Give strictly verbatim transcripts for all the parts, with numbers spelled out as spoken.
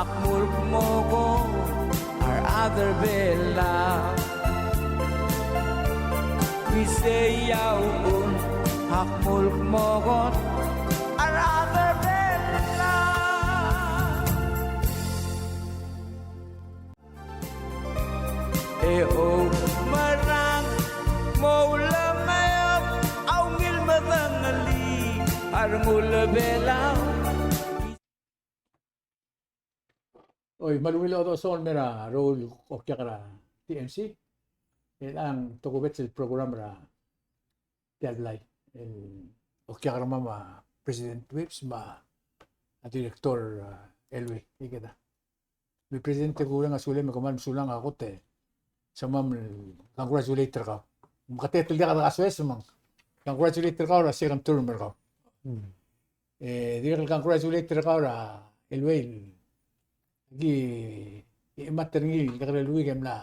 Ak mulk mo kot a rechad er Belau. Isei a uchul, ak mulk mo kot a rechad er Belau. E oumerang mo ulemeob a ungil medengelii a rengul Belau. Oi, me a ungil chodechosong el mo er a rokui el okiak er a T M C. E ng tokubets el program er tia el blai el okiak er kemam a President Whipps me a Director, uh, Elway, ikeda. Me President, e kureng a sulem e kmal mesulang a kot e soam el congratulate er kau. Me ke tia el diak dekasoes me ng congratulate er kau er a second term er kau. Hmm. E dirrek el congratulate er kau er a Elway. Aki, e, me a ta er ngii el kekerei el week e mla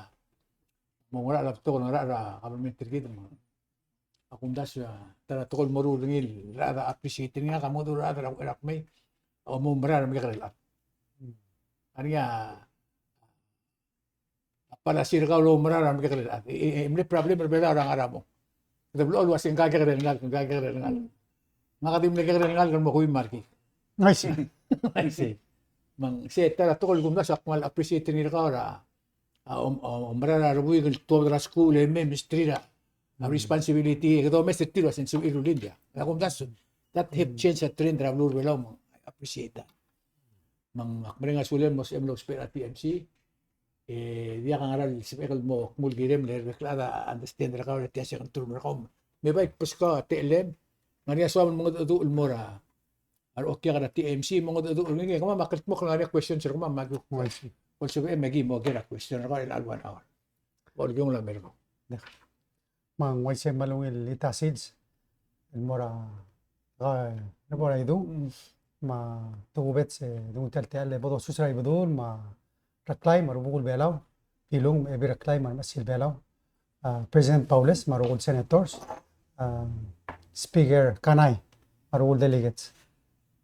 mo ngerachel a betok el ngerachel er a government er kid me a kumdasu a ta er a tekoi el moruul er ngii el rechad a appreciate er ngii, a ka mo dul rechad er a, er a kmei a mo mera er a mekekerei el chad. A ngii a policy er kau el oumerang er a mekekerei el chad. E, e, e mle problem er Belau er a ngar er a mong. Kede blechoel el uasei ngka a kekerei el ngalek, ngka a kekerei el ngalek. Ngak a di mle kekerei el ngalek el mo kui me a rekik. I see. I see. Me ng sei a ta er a tekoi el kumdasu a kmal appreciate er ngii er kau er a a, om, om, oumera er a rebuik el tuobed er a skuul e mei e mesterir a, a responsibility, e kede omes er tir el uasei ng sebechir el rullii a. A kumdasu, that help change a trend er a beluu er a Belau, me ng, I appreciate that. Me ng, ak mereng a sulem el mo sebechem el ousbech er a T M C, e diak a ngera el sebechek el mo kmu el kirem le rebek el chad a understand er kau er tia el second term er kau. Me bai beskau a techellem, ng ngar er ngii a soam el mengedecheduch el mo er a a reokiak er a T M C, me ng mengedecheduch er ngii, e kemam a kldmokl el ngar er ngii a questions er kemam, me aki kuk, oh, I see, olsebechem me ki mo oker a question er kau er chelecha el one hour. Olkiung el mer kau. Me ng uaisei me a ungil el ita sils el mo er a, a, el mo er a Idung, me a tokubets e donguu tia el techall el bo dosus er a Ibedul me a Reklai me a rubekul Belau, Pilung me a Ebil Reklai me a remechesil Belau, a, President Baules me a rokui el senators, a, Speaker Kanai me a rokui el delegates,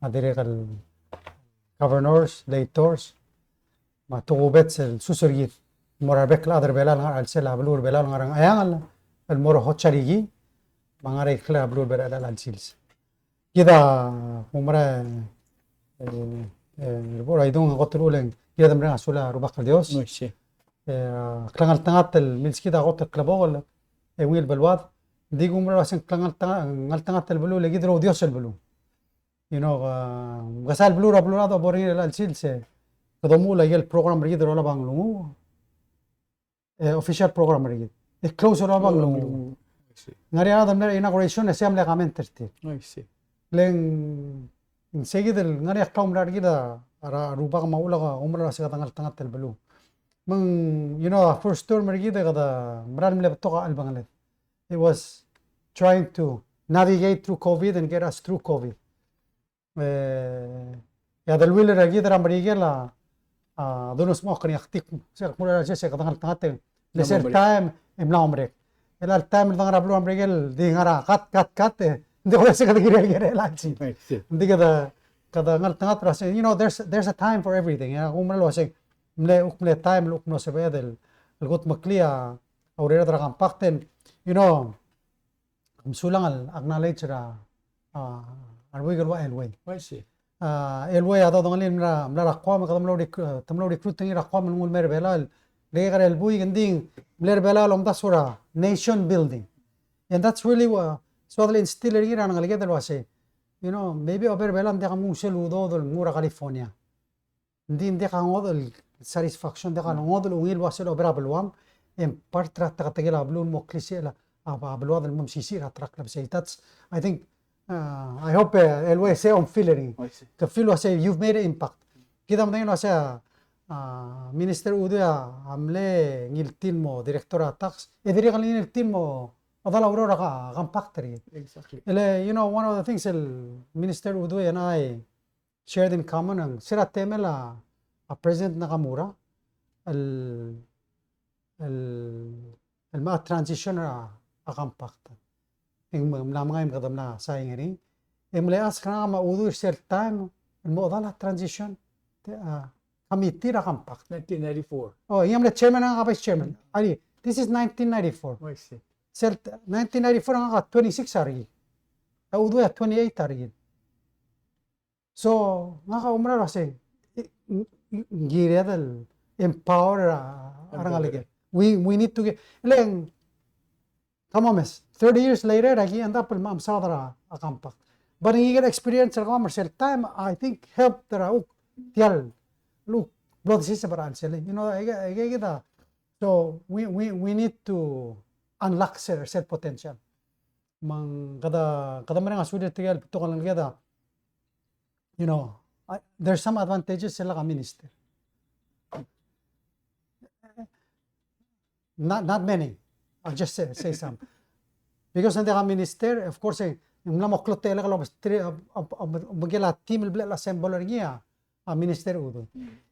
me a dirrek el governors, legislators, me a tokubets el sus er kid el mo er a rebek el chad er Belau el ngar er a chelsel a beluu er Belau el ngar er a Ngcheangel, el mo er a Hocharihie, me a ngar er a ikrel a beluu er Belau er chelecha el sils. Kid a oumera, e, e, er a Idung a kot el uchul e ng kired el mereng a sulel a Rubak el Dios. Oi, sei. E, a klengeltengat el milskid a kot el klebokel e ungil beluad. Ng di kumerang el uasei ng klengeltengat, ngeltengat el beluu, le kid el oudios el beluu. You know, a, mekesai el beluu er a beluulechad a bo er ngii er chelecha el sils e kede omuchel a ikel program er kid el olab a nglunguuch. E, official program er kid. E close er a obang el, I see, ngar er ngii a rechad el mle inauguration e sei a mle comment er tir. I see. Le ng, ng sei kid el ngar er ngii a klaumerang er kid a, a rubak me a uchul a oumera el uasei kede ngeltengat el beluu. Me ng, you know, a first term er kid e kede mera el mle betok a chelebangeled. It was trying to navigate through COVID and get us through COVID. E, e a deleuill er kid er a Merikel a, a, dolusmechokl er ngii a ktik, se kmo er a sel kede ngeltengat e, le sel taem e mla omerek. E le a taem el dengar er a beluu er a Merikel, di ngar er a kat, kat, kat, e, ng di ko se kede kirel, kirel a chelsel. Ng di kede, kede ngeltengat er a se, you know, there's, there's a time for everything. E a kumerang el uasei, mle, kuk mle taem el kuk mlo sebeched el, el kudmeklii a urered er a compact, and, you know, mesulang el acknowledge er a, a, a rebuik el ua Elway. I see. A, Elway a dodengelii el mla, mla er a Guam, kede mlo rec-, te mlo recruit er ngii er a Guam el nguu el mei er a Belau, le kekerei el buik, ng di mle er a Belau el omdasu er a nation building. And that's really what, soad el instill er ngii er a rengeleked el uasei, you know, maybe a oba er a Belau ng diak a nguu sel udoud el nguu er a California. Ng di, ng diak a ngodech el satisfaction, ng diak a ngodech el ungil el uasei el oba er a beluam, e ng part er a teketekel a beluu el mo klisichel a, a, a beluad el mo mesisiich er a ta er a klebesei. That's, I think, uh, I hope, uh, Elway, sei a feel er ngii. I see. Ke feel el uasei you've made an impact. Kid a medengei el uasei a, a, Minister Udui a, a mle ngiltii el mo director er a tax, e dirrek el ngiltii el mo, mo dal a ureor er a ka-, compact er kid. Exactly. E le, you know, one of the things el Minister Udui and I shared in common, ng se er a temel a, a President Nakamura el, el, el mla transition er a, a compact. E ng mla mengai me kede mla sign er ngii. E mle ask er ngak me a Udui er sel taem el mo dal a transition. Te, a, committee er a Compact. Nineteen ninety-four. Oh, ngii a mle chairman, ngak a vice chairman. Ari, this is nineteen ninety-four. Oh, I see. Sel nineteen ninety-four ngak a twenty-six a rekik. A Udui a twenty-eight a rekil. So, ngak a oumera el uasei, ng, ng, ng kired el empower a, a rengalek. We, we need to get, le ng, come on, miss, thirty years later, aki end up el mo mesaod er a, a Compact. But ngii el experience er kemam er sel time, I think, helped er a, uk, tia el, uk, blo desiseb er a chelsel. You know, ike, ike, ike, so, we, we, we need to unlock sel, sel potential. Me ng kede, kede mereng a sulir tirke el betok el ngeleked a, you know, I, there's some advantages sel lak a minister. Not, not many. I'll just say, say some. Because ng diak a minister, of course, e ng mla mo klou a techellek el obes-, tri-, ob-, ob-, ob-, obengkel a team el bla el assemble er ngii a, a minister Udui.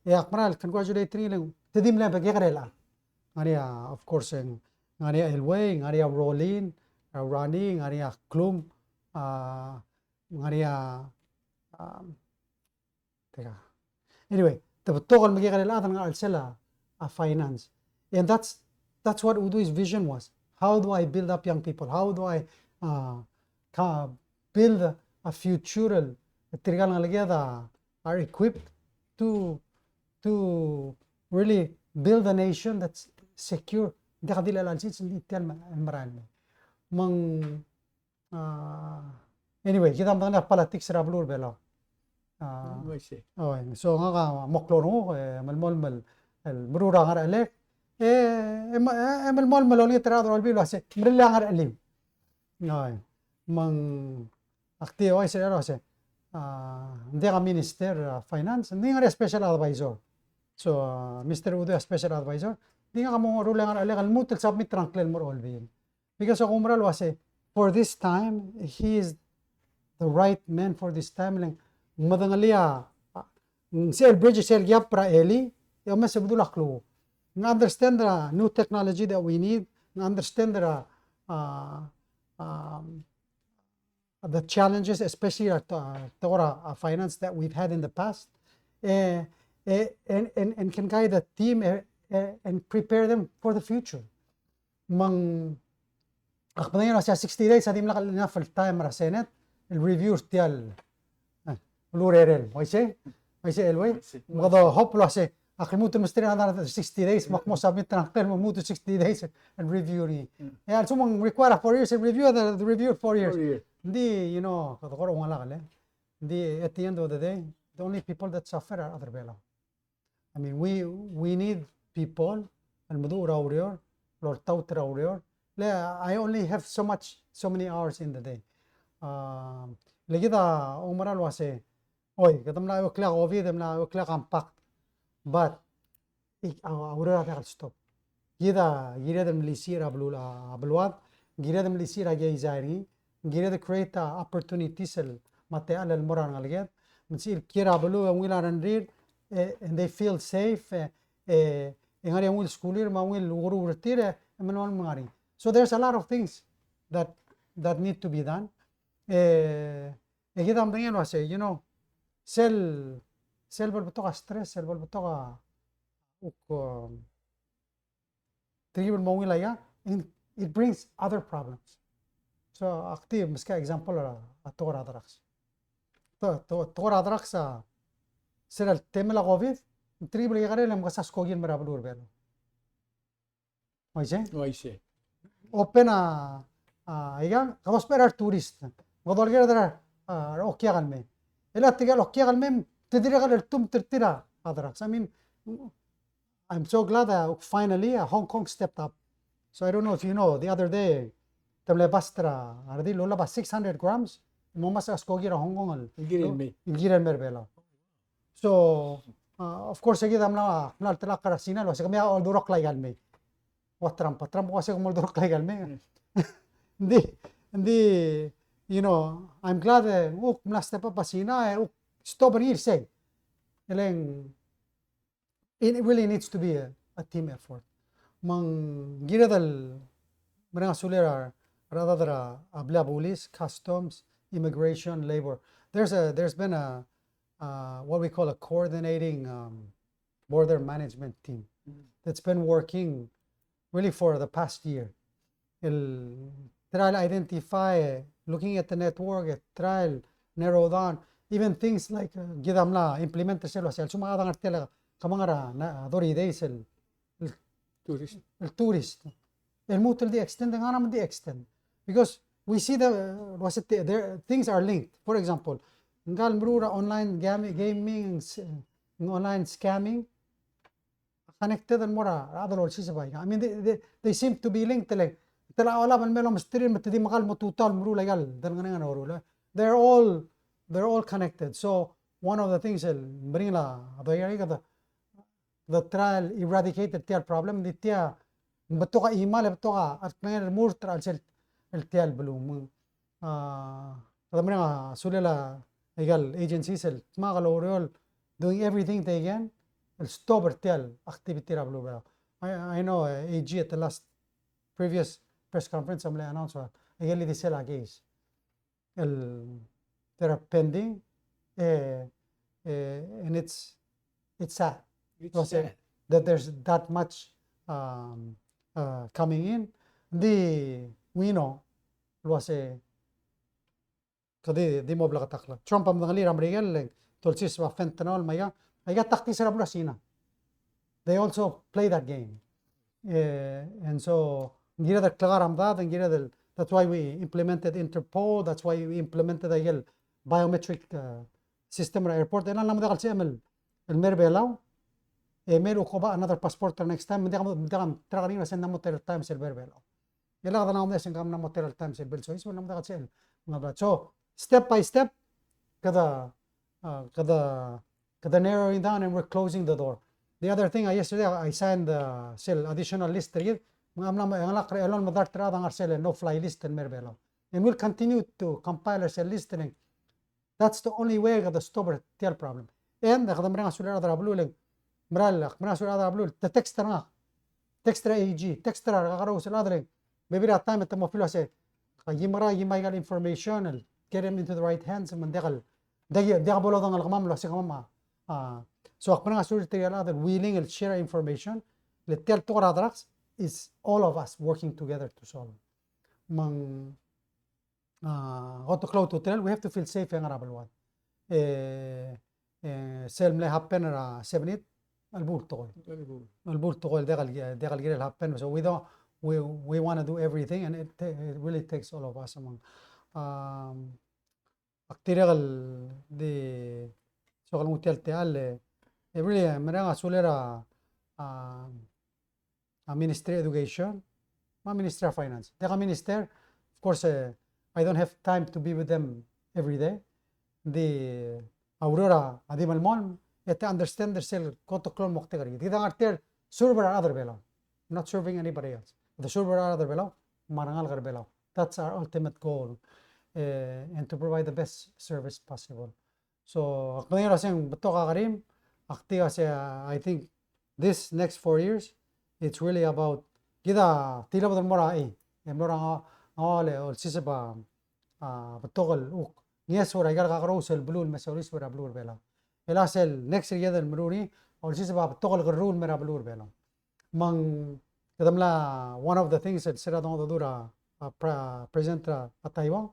E ak mera el congratulate er ngii el, te di mle mekekerei el chad. Ng ngar er ngii a, of course, e ng ngar er ngii a Elway, ng ngar er ngii a Rolin, a Rani, ng ngar er ngii a Klum, a, ng ngar er ngii a, um, teka. Anyway, te betok el mekekerei el chad el ngar er a chelsel a, a finance. And that's, that's what Udui's vision was. How do I build up young people? How do I, uh, ca-, build a future el tirka el ngeleked a are equipped to, to really build a nation that's secure. Ng diak di le chelsel, ng di tia el me-, el merael el mei. Me ng, ah, anyway, kid a medengei a politics er a beluu er a Belau. Ah, mm, I see. Oh, so ngak a mo klou er ngii, e, melemolem el, el meruul a ngerechelek. E, e, e, e melemolem el olengit er a rechad er a Olbiil el uasei, merellii a ngerechelim. Oi, me ng, ak di uaisei er a uasei, a, ng diak a minister, a, finance, ng di ngar er ngii a special advisor. So, a, Mister Udui a special advisor. Ng di ngak a mo rullii a ngerechelek el lmuut el submit er a ngklel el mo er a Olbiil. Because ak oumera el uasei, for this time, he is the right man for this time. Le ng medengelii a, a, ng sel bridge, sel gap er a elii, e omes e bedul a klou. Ng understand the new technology that we need, ng understand the, uh, um, the challenges, especially at, uh, tekoi er a, uh, finance that we've had in the past, eh, eh, and, and, and can guide the team, eh, eh, and prepare them for the future. Me ng, ak medengei el uasei a sixty days a dimlak el enough el time er a Senate el review er tia el, eh, el urerel. Uaisei? Uaisei, Elway? Uaisei. Me kede hope el uasei, ak lmuut el mesterir another sixty days, me ak mo submit er a ngklel el mo lmuut el sixty days el review er ngii. Mm. E a lsekum ng require a four years el review, the, the review four years. Four years. Ng di, you know, kede kora oungalek el. Ng di, at the end of the day, the only people that suffer are other Belau. I mean, we, we need people el meduch er a ureor, el oltaut er a ureor. Le, I only have so much, so many hours in the day. Ah, le kid a oumera el uasei, oi, kede mla eua el COVID, mla eua el Compact. But, a, a ureor a diak el stop. Kid a kired el melisiich er a beluu, a beluad, kired el melisiich er a keizai er ngii, kired el create a opportunities el me a techall el mo er a rengeleked, me ng sebechir el kiei er a beluu e ungil a rengrir, e, and they feel safe, e, e, e ngar er ngii a ungil skulir, me a ungil ukeruul er tir, e, e melemolem el ngar er ngii. So there's a lot of things that, that need to be done. E, e kid a medengei el uasei, you know, sel, sel bo lebetok a stress, sel bo lebetok a uk, um, telkib el mo ungil aika, it brings other problems. So, ak di meskau a example er a, a tekoi er a drugs. Te-, te-, tekoi er a drugs a, sel temel a COVID, ng telkib el kekerei el mekesai a skoki el mei er a beluu er a Belau. Uaisei? Uaisei. Open a, a, aika, kede ousbech er a retourist. Kede olekerd er a, a, okiak el mei. E le tirke el okiak el mei, te dirrek el tumt er tir a drugs. I mean, I'm so glad that finally, uh, Hong Kong stepped up. So I don't know if you know, the other day, te mle bust er a, a redil el olab a six hundred grams, mo mesa a skoki er a Hong Kong el, el kirel el mei. El kirel el mei er a Belau. So, uh, of course, e kid a mla, mla telak er a Sina el uasei kemiu a oldurokl aika el mei. Ua Trump, a Trump a uasei kom oldurokl aika el mei. Mm. Ng di, ng di, you know, I'm glad, e, uk mla step up a Sina, e, uk stop er ngii el sei. E le ng, it really needs to be a, a team effort. Me ng kired el mereng a sulir a rechad er a, a blil a police, customs, immigration, labor. There's a, there's been a, uh, what we call a coordinating, um, border management team that's been working really for the past year. El try el identify, looking at the network, el try el narrow down, even things like, uh, kid a mla implement er sel uasei, a lsekum a chad a ngar er tia el, kemam a ngar er a, na, thirty days el, el tourist. El tourist. El lmuut el di extend, ng ngar er ngii a di extend. Because we see the, uh, was it the, there, things are linked. For example, ngka el meruul er a online gam-, gaming, s-, online scamming, connected el mo er a, a rechad el olsiseb a ika. I mean, they, they, they seem to be linked, le, te locha olab el mei el omsterir me te di mekall el mo tutau el meruul a ika el delengerenger el oruul. They're all, they're all connected. So, one of the things el meringel a, a doiar er a ika, the, the try el eradicate er tia el problem, di tia, ng betok a chimal, e betok a, a kmeed el murt er a chelsel, el tia el beluu. Me ng, a, kede mereng a sulel a ika el agencies el dmak el oureor, doing everything they can el stop er tia el activity er a beluu er a Belau. I, I know, uh, A G at the last previous press conference a mle announce a, a ikel di sel a case el, that are pending, eh, eh, and it's, it's sad. It's sad that there's that much, um, uh, coming in. Di, we know, el uase, kede di mo bleketakl. Trump a medengelii er a Merikel el te olsiseb a fentanyl me aika, aika tactics er a beluu er a China. They also play that game. Eh, and so, ng kired el klekar a medad, ng kired el, that's why we implemented Interpol, that's why we implemented a ikel biometric, uh, system er a airport. E ng mla mo diak el sebechem el, el mei er a Belau, e mei el okoba another passport er a next time, me ng diak, me ng diak a track er ngii el uase ng mla mo teru el times el mei er a Belau. E le kede mla mo mesa e ng mla mo teru el times el bo el soiseb, me ng mla mo diak el sebechem el, ng mla. So, step by step, kede, uh, kede, kede narrowing down and we're closing the door. The other thing, uh, yesterday I signed, uh, sel additional list er kid, me ng mla mo, e ng mla kora elolem el dart er a chad a ngar er sel no-fly list el mei er a Belau. And we'll continue to compile er sel list er ngii. That's the only way kede stop er tia el problem. And kede mereng a sulir a rechad er a beluu el, mera el, mereng a sulir a rechad er a beluu el, te text er ngak, text er a AG, text er a kakerous el chad el, bebil er a taem e te mo feel el uase, aki mera, aki mei aika el information el get him into the right hands, me ng diak el, diak, diak bo lodengei el kemam el uase kemam a, a, so ak mereng a sulir tirke el chad el willing el share information, le tia el tekoi er a drugs is all of us working together to solve. Me ng, a, kot el klou a ultutelel, we have to feel safe e ngar er a beluad. E, e, sel mle happen er a seven eight, a lebo el tekoi. A lebo el tekoi. A lebo el tekoi el diak el, diak el kirel happen. So we don't, we, we wanna do everything and it, it really takes all of us. Me ng, um, ak dirrek el di soak el nguu tia el techall, e, e really, e, mereng a sulir a, a, a Ministry of Education, me a Ministry of Finance. Diak a Minister, of course, e, I don't have time to be with them every day. Di a ureor a di melemolem, e te understand er sel kot el klou el moktek er kid. Kid a ngar tia el serve er a rechad er a Belau. I'm not serving anybody else. Kede serve er a rechad er a Belau, me a rengalek er a Belau. That's our ultimate goal. E, and to provide the best service possible. So, ak medengei el uase ng betok a kerim, ak di uase, I think this next four years, it's really about, kid a tilobed el mo er a, e, e mlo er a nga, nga le olsiseb a, a, betok el uk ngeso er aika el kakerous el beluu el me soliseb er a beluu er a Belau. E le sel next er kid el meruul er ngii, olsiseb a betok el kerruul el mei er a beluu er a Belau. Me ng, kede mla, one of the things el se er a dongedecheduch er a, a, pre-, president er a, a Taiwan,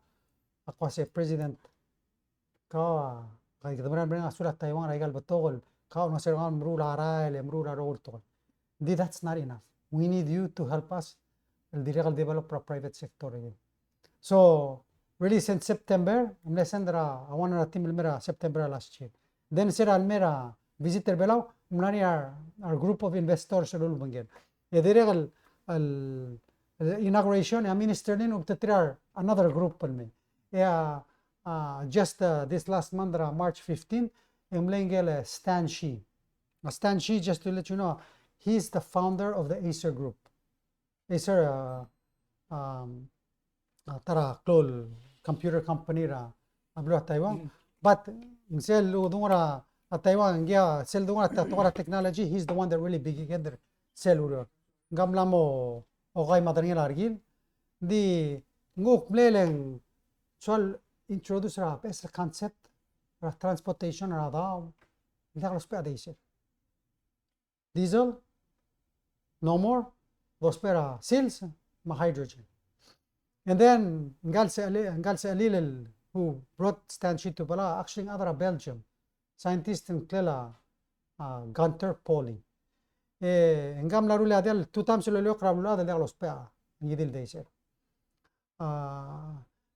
ak uase president, kau a, kede mera el mereng a sulir a Taiwan er aika el betok el, kau a olengeseu er kau el meruul a rael, e meruul a rokui el tekoi. Di, that's not enough. We need you to help us el dirrek el develop er a private sector er kid. So, really since September, ng mle send er a, a one er a team el mei er a September er a last year. Then se er a lemei er a visit er a Belau, ng mla er ngii a, a group of investors el ulebengkel. E dirrek el, el, el inauguration, e a minister er ngii a obengterir a another group el mei. E a, a, just, uh, this last month, er a March fifteen, e ng mle ngike el, e, Stan Shi. A Stan Shi, just to let you know, he is the founder of the Acer Group. Acer, uh, um, uh, ta er a klou el computer company er a, a beluu er a Taiwan. Mm. But ng sel udungel er a, a Taiwan, ngii a sel udungel er a te-, tekoi er a technology, he's the one that really began er sel ureor. Ng mla mo okai me a derengel a rekil. Di nguk mle leng soal introduce er a beches el concept er a transportation er a daob el diak lousbech a diesel. diesel, no more, dousbech er a sils, me a hydrogen. And then, ngka el se-, ngka el sechelil el who brought Stanship to Belau, actually, a chad er a Belgium. Scientist el ngklel a, a, Gunther Pauli. E, ngka a mla rullii a diall two times el uleok er a beluulechad el diak lousbech a ngii di el diesel. A,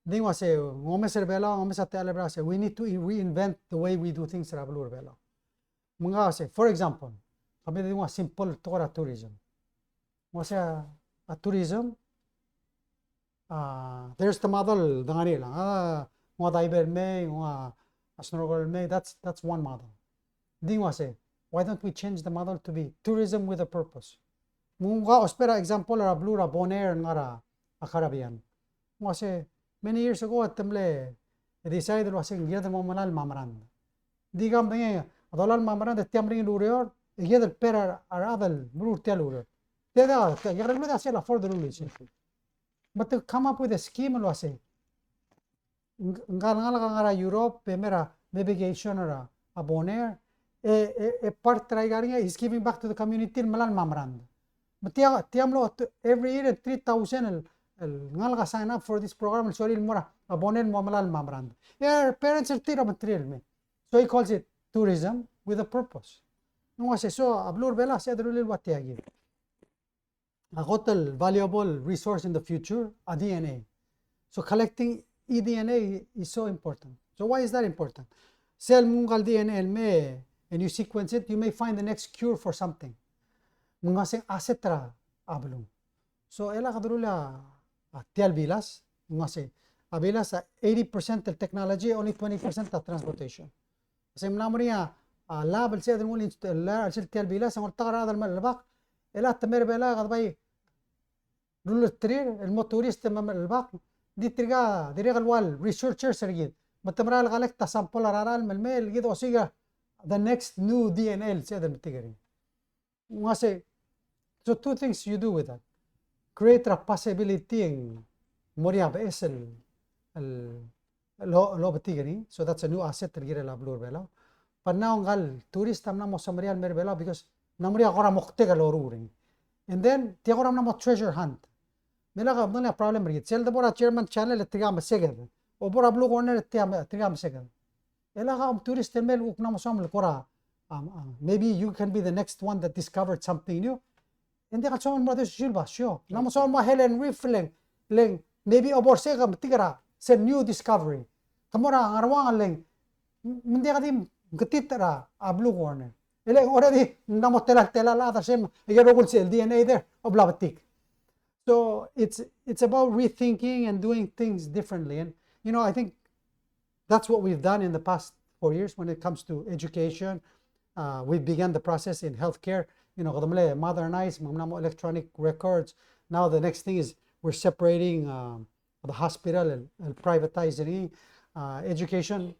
di ng uase, ng omes er Belau, ng omes a techall er Belau, se, we need to reinvent the way we do things er a beluu er Belau. Me ng uase, for example, kemiu di nguu a simple tekoi er a tourism. Ng uase a, a tourism, a, there's the model, de ngar er ngii a, ng ua diver el mei, ng ua snorkel el mei, that's, that's one model. Di ng uase, why don't we change the model to be tourism with a purpose? Me ng ua ousbech er a example er a beluu er a Bonaire el ngar er a Caribbean. Ng uase, many years ago, e te mle decide el uase ng kired el mo melai el mamerand. Di kau a medengei, a dolai el mamerand e tia meringel el ureor, e kired el pay er a, a rechad el meruul er tia el ureor. Tia, tia, tia, tia, tia, tia, sel afford el ureor. But to come up with a scheme el uase, ng-, ngka el ngalek a ngar er a Europe, e mei er a, mei vacation er a, a Bonaire, e, e, e part er a ikang er ngii, he's giving back to the community el melai el mamerand. Me tia, tia mlo, every year, three thousand el, el ngalek a sign up for this program, el sorir el mo er a Bonaire el mo melai el mamerand. E a parents er tir a obengterir el mei. So he calls it tourism with a purpose. Ng uase, so, a beluu er Belau a sebeched el rullii el ua tia kid. A kot el valuable resource in the future, a D N A. So collecting eDNA is so important. So why is that important? Sel mle nguu a D N A el mei, and you sequence it, you may find the next cure for something. Me ng uase asset er a beluu. So, e le kede rullii a, a tia el bilas, ng uase, a bilas a eighty percent el technology, only twenty percent a transportation. Se ng mla mo er ngii a, a, lab el sebeched el nguu el inst-, el lab el sel tia el bilas, e ng oltak er a rechad el mei el chelebacheb, e le te mei er Belau e kede bai rullterir el mo tourist me mei el chelebacheb, di tirka, dirrek el ua researchers er kid. Me te merael el collect a sample er a ralm el mei, el kid osiik a the next new D N A el sebeched el metik er ngii. Ng uase, so two things you do with that. Create a possibility el mo er ngii a beches el, el, el o-, el obetik er ngii. So that's a new asset el kirel a beluu er Belau. But now ngka el tourist a mla mo semeriar el mei er Belau because ng mla mo er ngii a kora moktek el loruul er ngii. And then, tia kora mla mo treasure hunt. Me lak a mle problem er kid. Sel de bo er a German Channel e tirka a meseked. O bo er a Blue Corner e tia me-, tirka a meseked. E le kau a tourist el mei el kuk mla mo soam el kora, um, um, maybe you can be the next one that discovered something new. E ng diak el soam el mo er a di osisiu el basio. Mla mo soam el mo er a Helen Reef el ng, el ng, maybe a bo er sei ke metik er a, sel new discovery. Ke mo er a Ngarwang el ng, me ng diak di meketeket er a, a Blue Corner. E le ng already, ng mla mo telal, telal a chad er sei, e a rokui el sel D N A there, a bla betik. So it's, it's about rethinking and doing things differently. And, you know, I think that's what we've done in the past four years when it comes to education. Uh, we've begun the process in healthcare. You know, kede mle modernize, me ng mla mo electronic records. Now the next thing is we're separating, um, the hospital, el, el privatizing, uh, education.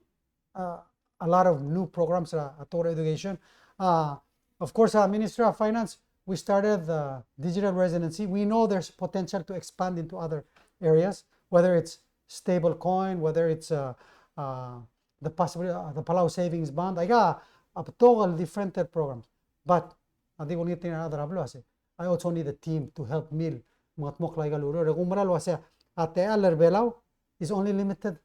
Uh, a lot of new programs er a, a tekoi er a education. Uh, of course, uh, Ministry of Finance, we started the digital residency. We know there's potential to expand into other areas, whether it's stable coin, whether it's, uh, uh, the possibility, uh, the Palau Savings Bond. Aika a betok el different programs. But, uh, di kuk ngii a rechad er a beluu a se, I also need a team to help me el mengetmokl aika el ureor. E kuk mera el uase a techall er Belau is only limited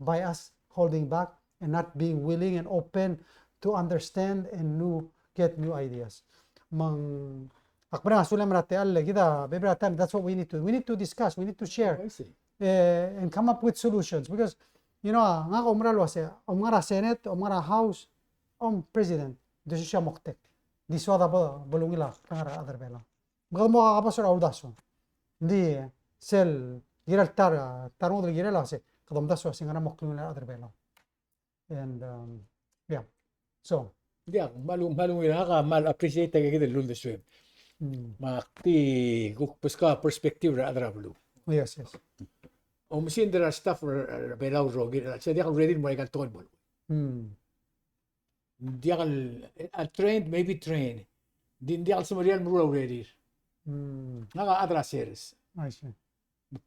by us holding back and not being willing and open to understand and new, get new ideas. Me ng, ak mereng a sulem er a techall, kid a bebil er a time, that's what we need to, we need to discuss, we need to share. Oh, I see. Eh, and come up with solutions. Because, you know, ngak a oumera el uase, om ngar er a Senate, om ngar er a House, om President, di osisiu a moktek. Di soad a bo-, bo lungil a ngar er a rechad er Belau. Me kede mo kabosu er a uldasu. Ng di sel kirel ta er a, ta er a rengud el kirel a se, kede omdasu a se ng ngera mo klungel a rechad er Belau. And, um, yeah. So. Diak, kmal, kmal ungil, ak kmal appreciate a kid el uldesuem. Mm. Me ak di kuk beskau a perspective er a rechad er a beluu. Yes, yes. Oumesingd er a staff er a Belau el rokir, se diak el ready el mo er aika el tekoi el bo lmuut. Mm. Ng diak el, a trained, maybe trained. Di, ng diak el semeriar el meruul a urerir. Mm. Ngak a chad er a sers. I see.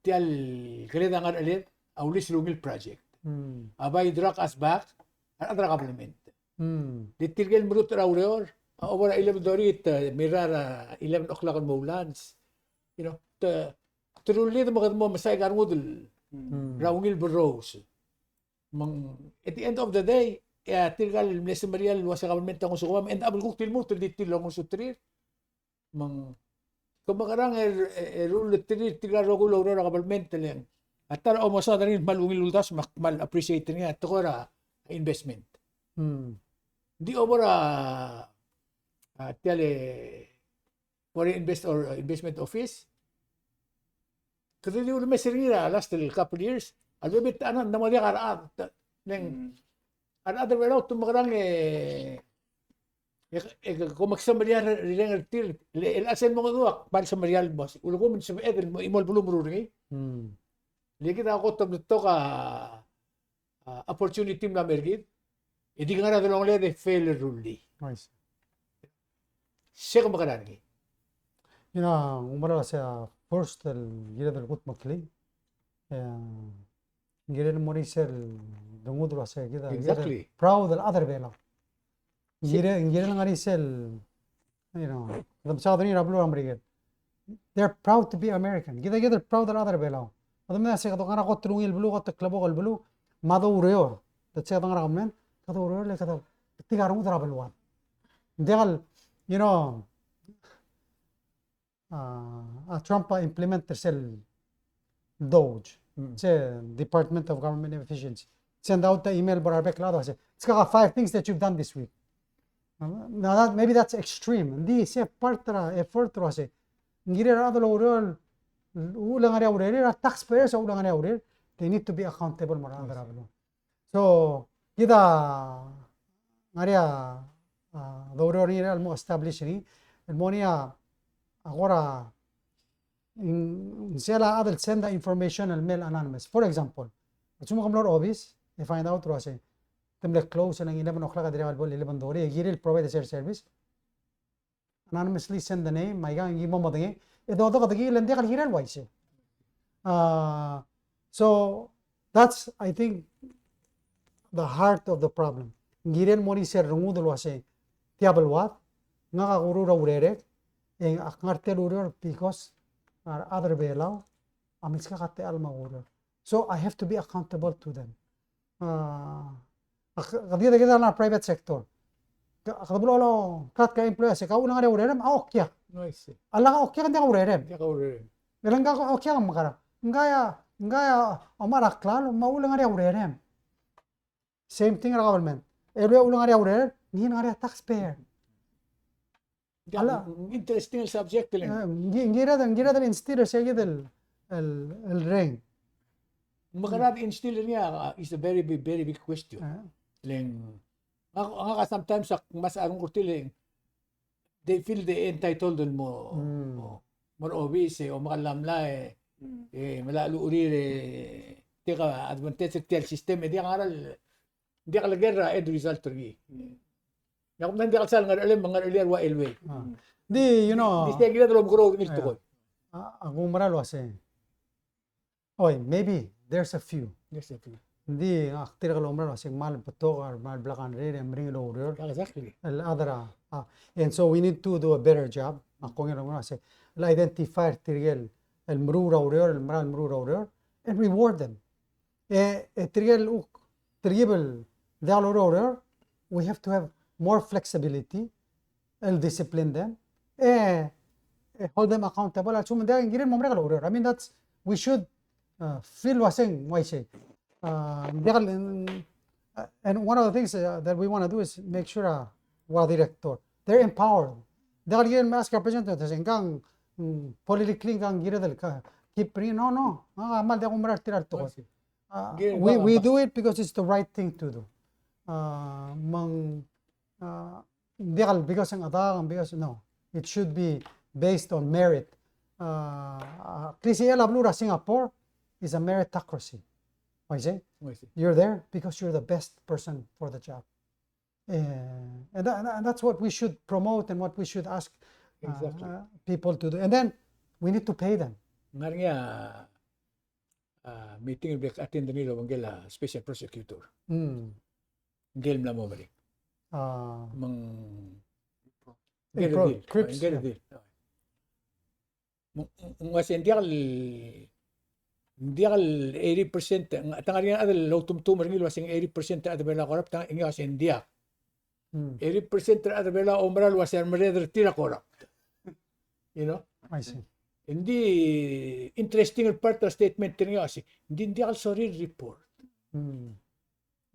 Tia el kired a ngar er a cheled, a ulis el ungil project. Mm. A bai drag us back, a rechad er a government. Mm. Di tirke el meruul er a ureor, a over a eleven thirty, te mirrael er a eleven o'clock el mo ulangs. You know, te, te rullii me kede mo mesaik a rengud el, mm, er a ungil berrous. Me ng, at the end of the day, e a tirka el mle semeriar el uase government a ngosukemam, e ng diak el kuk di lmuut el di tir el ongesuterir. Me ng, ke mekerang e, e, e rullterir tirka el rokui el oureor er a government e le ng, a ta er a omesaod er ngii el kmal ungil uldasu me ak kmal appreciate er ngii a tekoi er a investment. Hmm. Ng di over a, a, tia el Foreign Invest or Investment Office. Kede di ulemes er ngii er a last el couple years. A lebo e ng, ng mo diak a rechad, te, ng, mm, a rechad er a Belau te mekerang e, e, e, kom semeriar er a reng er tir, le, el a sel mo ngedua, kmal semeriar el mo, ulekum ng sebeched el mo, mo el beluu el meruul er ngii. Hmm. Le kid a kot el betok a, a, opportunity el mla mer kid, e di ngar er a delongeled e fail el rullii. I see. Sel ke mekerang er ngii. You know, ng mera el uase a first el kired el kudmeklii, e, ng kirel mo er sel rengud el uase kid a, exactly, kid a proud el chad er a Belau. Ng kirel, ng kirel ngar er sel, you know, kede mesaod er ngii er a beluu er a Merikel. They're proud to be American. Kid a, kid a proud el chad er a Belau. Kede mesa se kede ngar er a kot el ungil beluu, kot el klebokel beluu, me a doureor. Te se kede ngar er a government, kede oureor le kede betik a rengud er a beluad. Ng diak el, you know, a, a Trump a implement er sel DOGE, mm, se Department of Government Efficiency. Send out the email el bo er a rebek el chad el uase, "Let's go five things that you've done this week." Now that, maybe that's extreme. Ng di se part er a effort el uase, ng kired a rechad el oureor, uchul e ngar er ngii a urerir, a taxpayers a uchul e ngar er ngii a urerir, they need to be accountable el mo er a rechad er a beluu. So, kid a ngar er ngii a, a, doureor er ngii el mo establish er ngii, el mo er ngii a, a kora, ng, ng sel a chad el send a information el mei el anonymous. For example, a lsekum ke mlo er a obis, e find out el uase te mle close er a eleven o'clock a dirrek el bo el eleven thirty, e kirir el provide er sel service. Anonymously send the name, me aikang e ki mo medengei. E dodengei, e le ng diak el kirel el uaisei. Uh, so, that's, I think, the heart of the problem. Ng kirel mo er sel rengud el uase, tia beluad, ngak a kuruul er a urerek, e ak ngar er tia el ureor because a rechad er a Belau a milskak a techall me a kuruul. So, I have to be accountable to them. A, a, kede, kede, kede er a private sector. Ke, kede bo el, kede, ke employee, se ke uchul e ngar er ngii a urerem, a okiak. I see. A lak a okiak, ng diak a urerem. Diak a urerem. E le ngka a okiak, mekerang. Ngka a, ngka a omechar a klalo, me a uchul e ngar er ngii a urerem. Same thing er a government. E le uchul e ngar er ngii a urerem, ngii a ngar er ngii a taxpayer. Ala. Interesting el subject, le ng, eh, ng, ng kired, ng kired el instill er se kid el, el, el reng. Me kede instill er ngii a, is a very big, very big question. Eh. Le ng, ngak, ngak a sometimes ak mesa a renguk er tir le ng, they feel they entitled el mo, mm, mo, mo er a obis, e, omekall a mlai, e, e, mla luchir, e, tia a advantage er tia el system, e, diak a ngar er a Ng diak leker a end result er ngii. Ng diak, ng diak el sal ngerechelem, ngerechelir a ua elwei. Ah. Di, you know, di se kired el omekeroul er ngii el tekoi. A, a kumerang el uasei. Oi, maybe there's a few. There's a few. Ng di, ak dirrek el omekeroul el uasei, kmal betok, kmal blak a rengrir, e meringel oureor. Exactly. El other, ah, and so we need to do a better job. Ak kongei el omekeroul el uasei, el identify er tirke el, el meruul er a ureor, el mera el meruul er a ureor, and reward them. E, e tirke el uk, tirke el diak loureor, we have to have more flexibility, el discipline them, e, e hold them accountable, a lsekum ng diak, ng kirel mo merek el oureor. I mean, that's, we should, uh, feel uaseng, uaisei. Uh, diak el, uh, and one of the things, uh, that we want to do is make sure, uh, ua director, they're empowered. Diak el kirel me ask a president, ngkang, mm, politically ngkang kired el ka, keep bringing, no, no, ah, kmal diak kumerang er tia el tekoi. Uh, we, we do it because it's the right thing to do. Uh, me ng, uh, diak el because ng chedaol, because, no. It should be based on merit. Uh, uh, klisichel a beluu er a Singapore is a meritocracy. Uaisei? Uaisei. You're there because you're the best person for the job. Eh, and, tha-, and that's what we should promote and what we should ask, uh, exactly, uh, people to do. And then we need to pay them. Ng ngar er ngii a, a, meeting el bla attend er ngii el obengkel a special prosecutor. Mm. Ngike el mla mo merek. Ah. Me ng, Get a deal. Crips, yeah. Ng uase ng diak el, ng diak el eighty percent, te ngar er ngii a chad el outumtum er ngii el uase ng eighty percent er a chad er a Belau a corrupt, te ngar er ngii a uase ng diak. Eighty percent er a chad er a Belau a oumera el uase a remerreder er tir a corrupt. You know? I see. Ng di interesting el part er a statement er ngii a uase, ng di ng diak el sorir el report.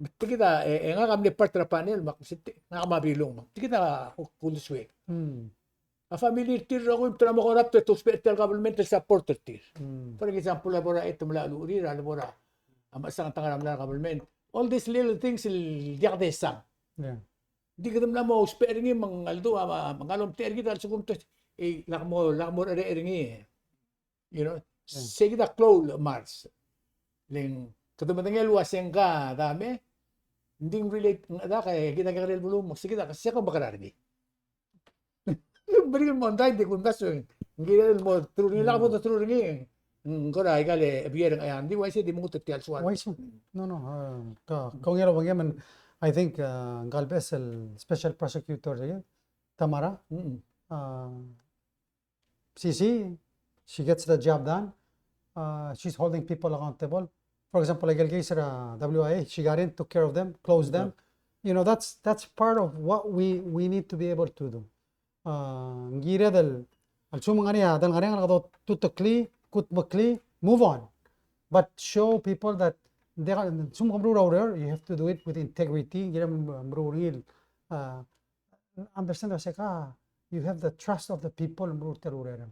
Me te kid a, e, e ngak a mle part er a panel, me ak, se te, ngak me a Bilung, me te kid a ku-, kuldesuek. A family er tir el rokui me te mo corrupt e te ousbech er tia el government el support er tir. For example, a lebo er a, e te mla luchir, a lebo er a, a mechesang te ngar er a mla er a government. All these little things el diak desang. Di kede mla mo ousbech er ngii me ng, a ledu, a, a, me ng lomtechei er kid a lsekum te, e, lak mo, lak mo er ngii. You know, se kid a klou el mars. Le ng kede medengei el uase ngka a dame, ng di ng relate, ng dak, e kid a kekerei el beluu, me se kid a, se ke mekerang er ngii. Meringel el mondai, di kumdasu, ng kired el mo true er ngii, lak bo true er ngii, ng kora aika el beer, e ng di uaisei di mengut er tia el soal. Uaisei. No, no, a, ka, kau ngii el obengkem, and I think, a, ngka el beches el special prosecutor, e, Tamara. A, C C, she gets the job done. Uh, she's holding people accountable. For example, like el case er a W I A, she got in, took care of them, closed them. You know, that's, that's part of what we, we need to be able to do. Uh, ng kired el, a lsekum ng ngar er ngii a, del ngar er ngii a kede tuteklii, kutmeklii, move on. But show people that they are, a lsekum ke meruul a ureor, you have to do it with integrity. Ng kired el meruul er ngii, uh, understand el uase ka, you have the trust of the people el meruul tia el urerem.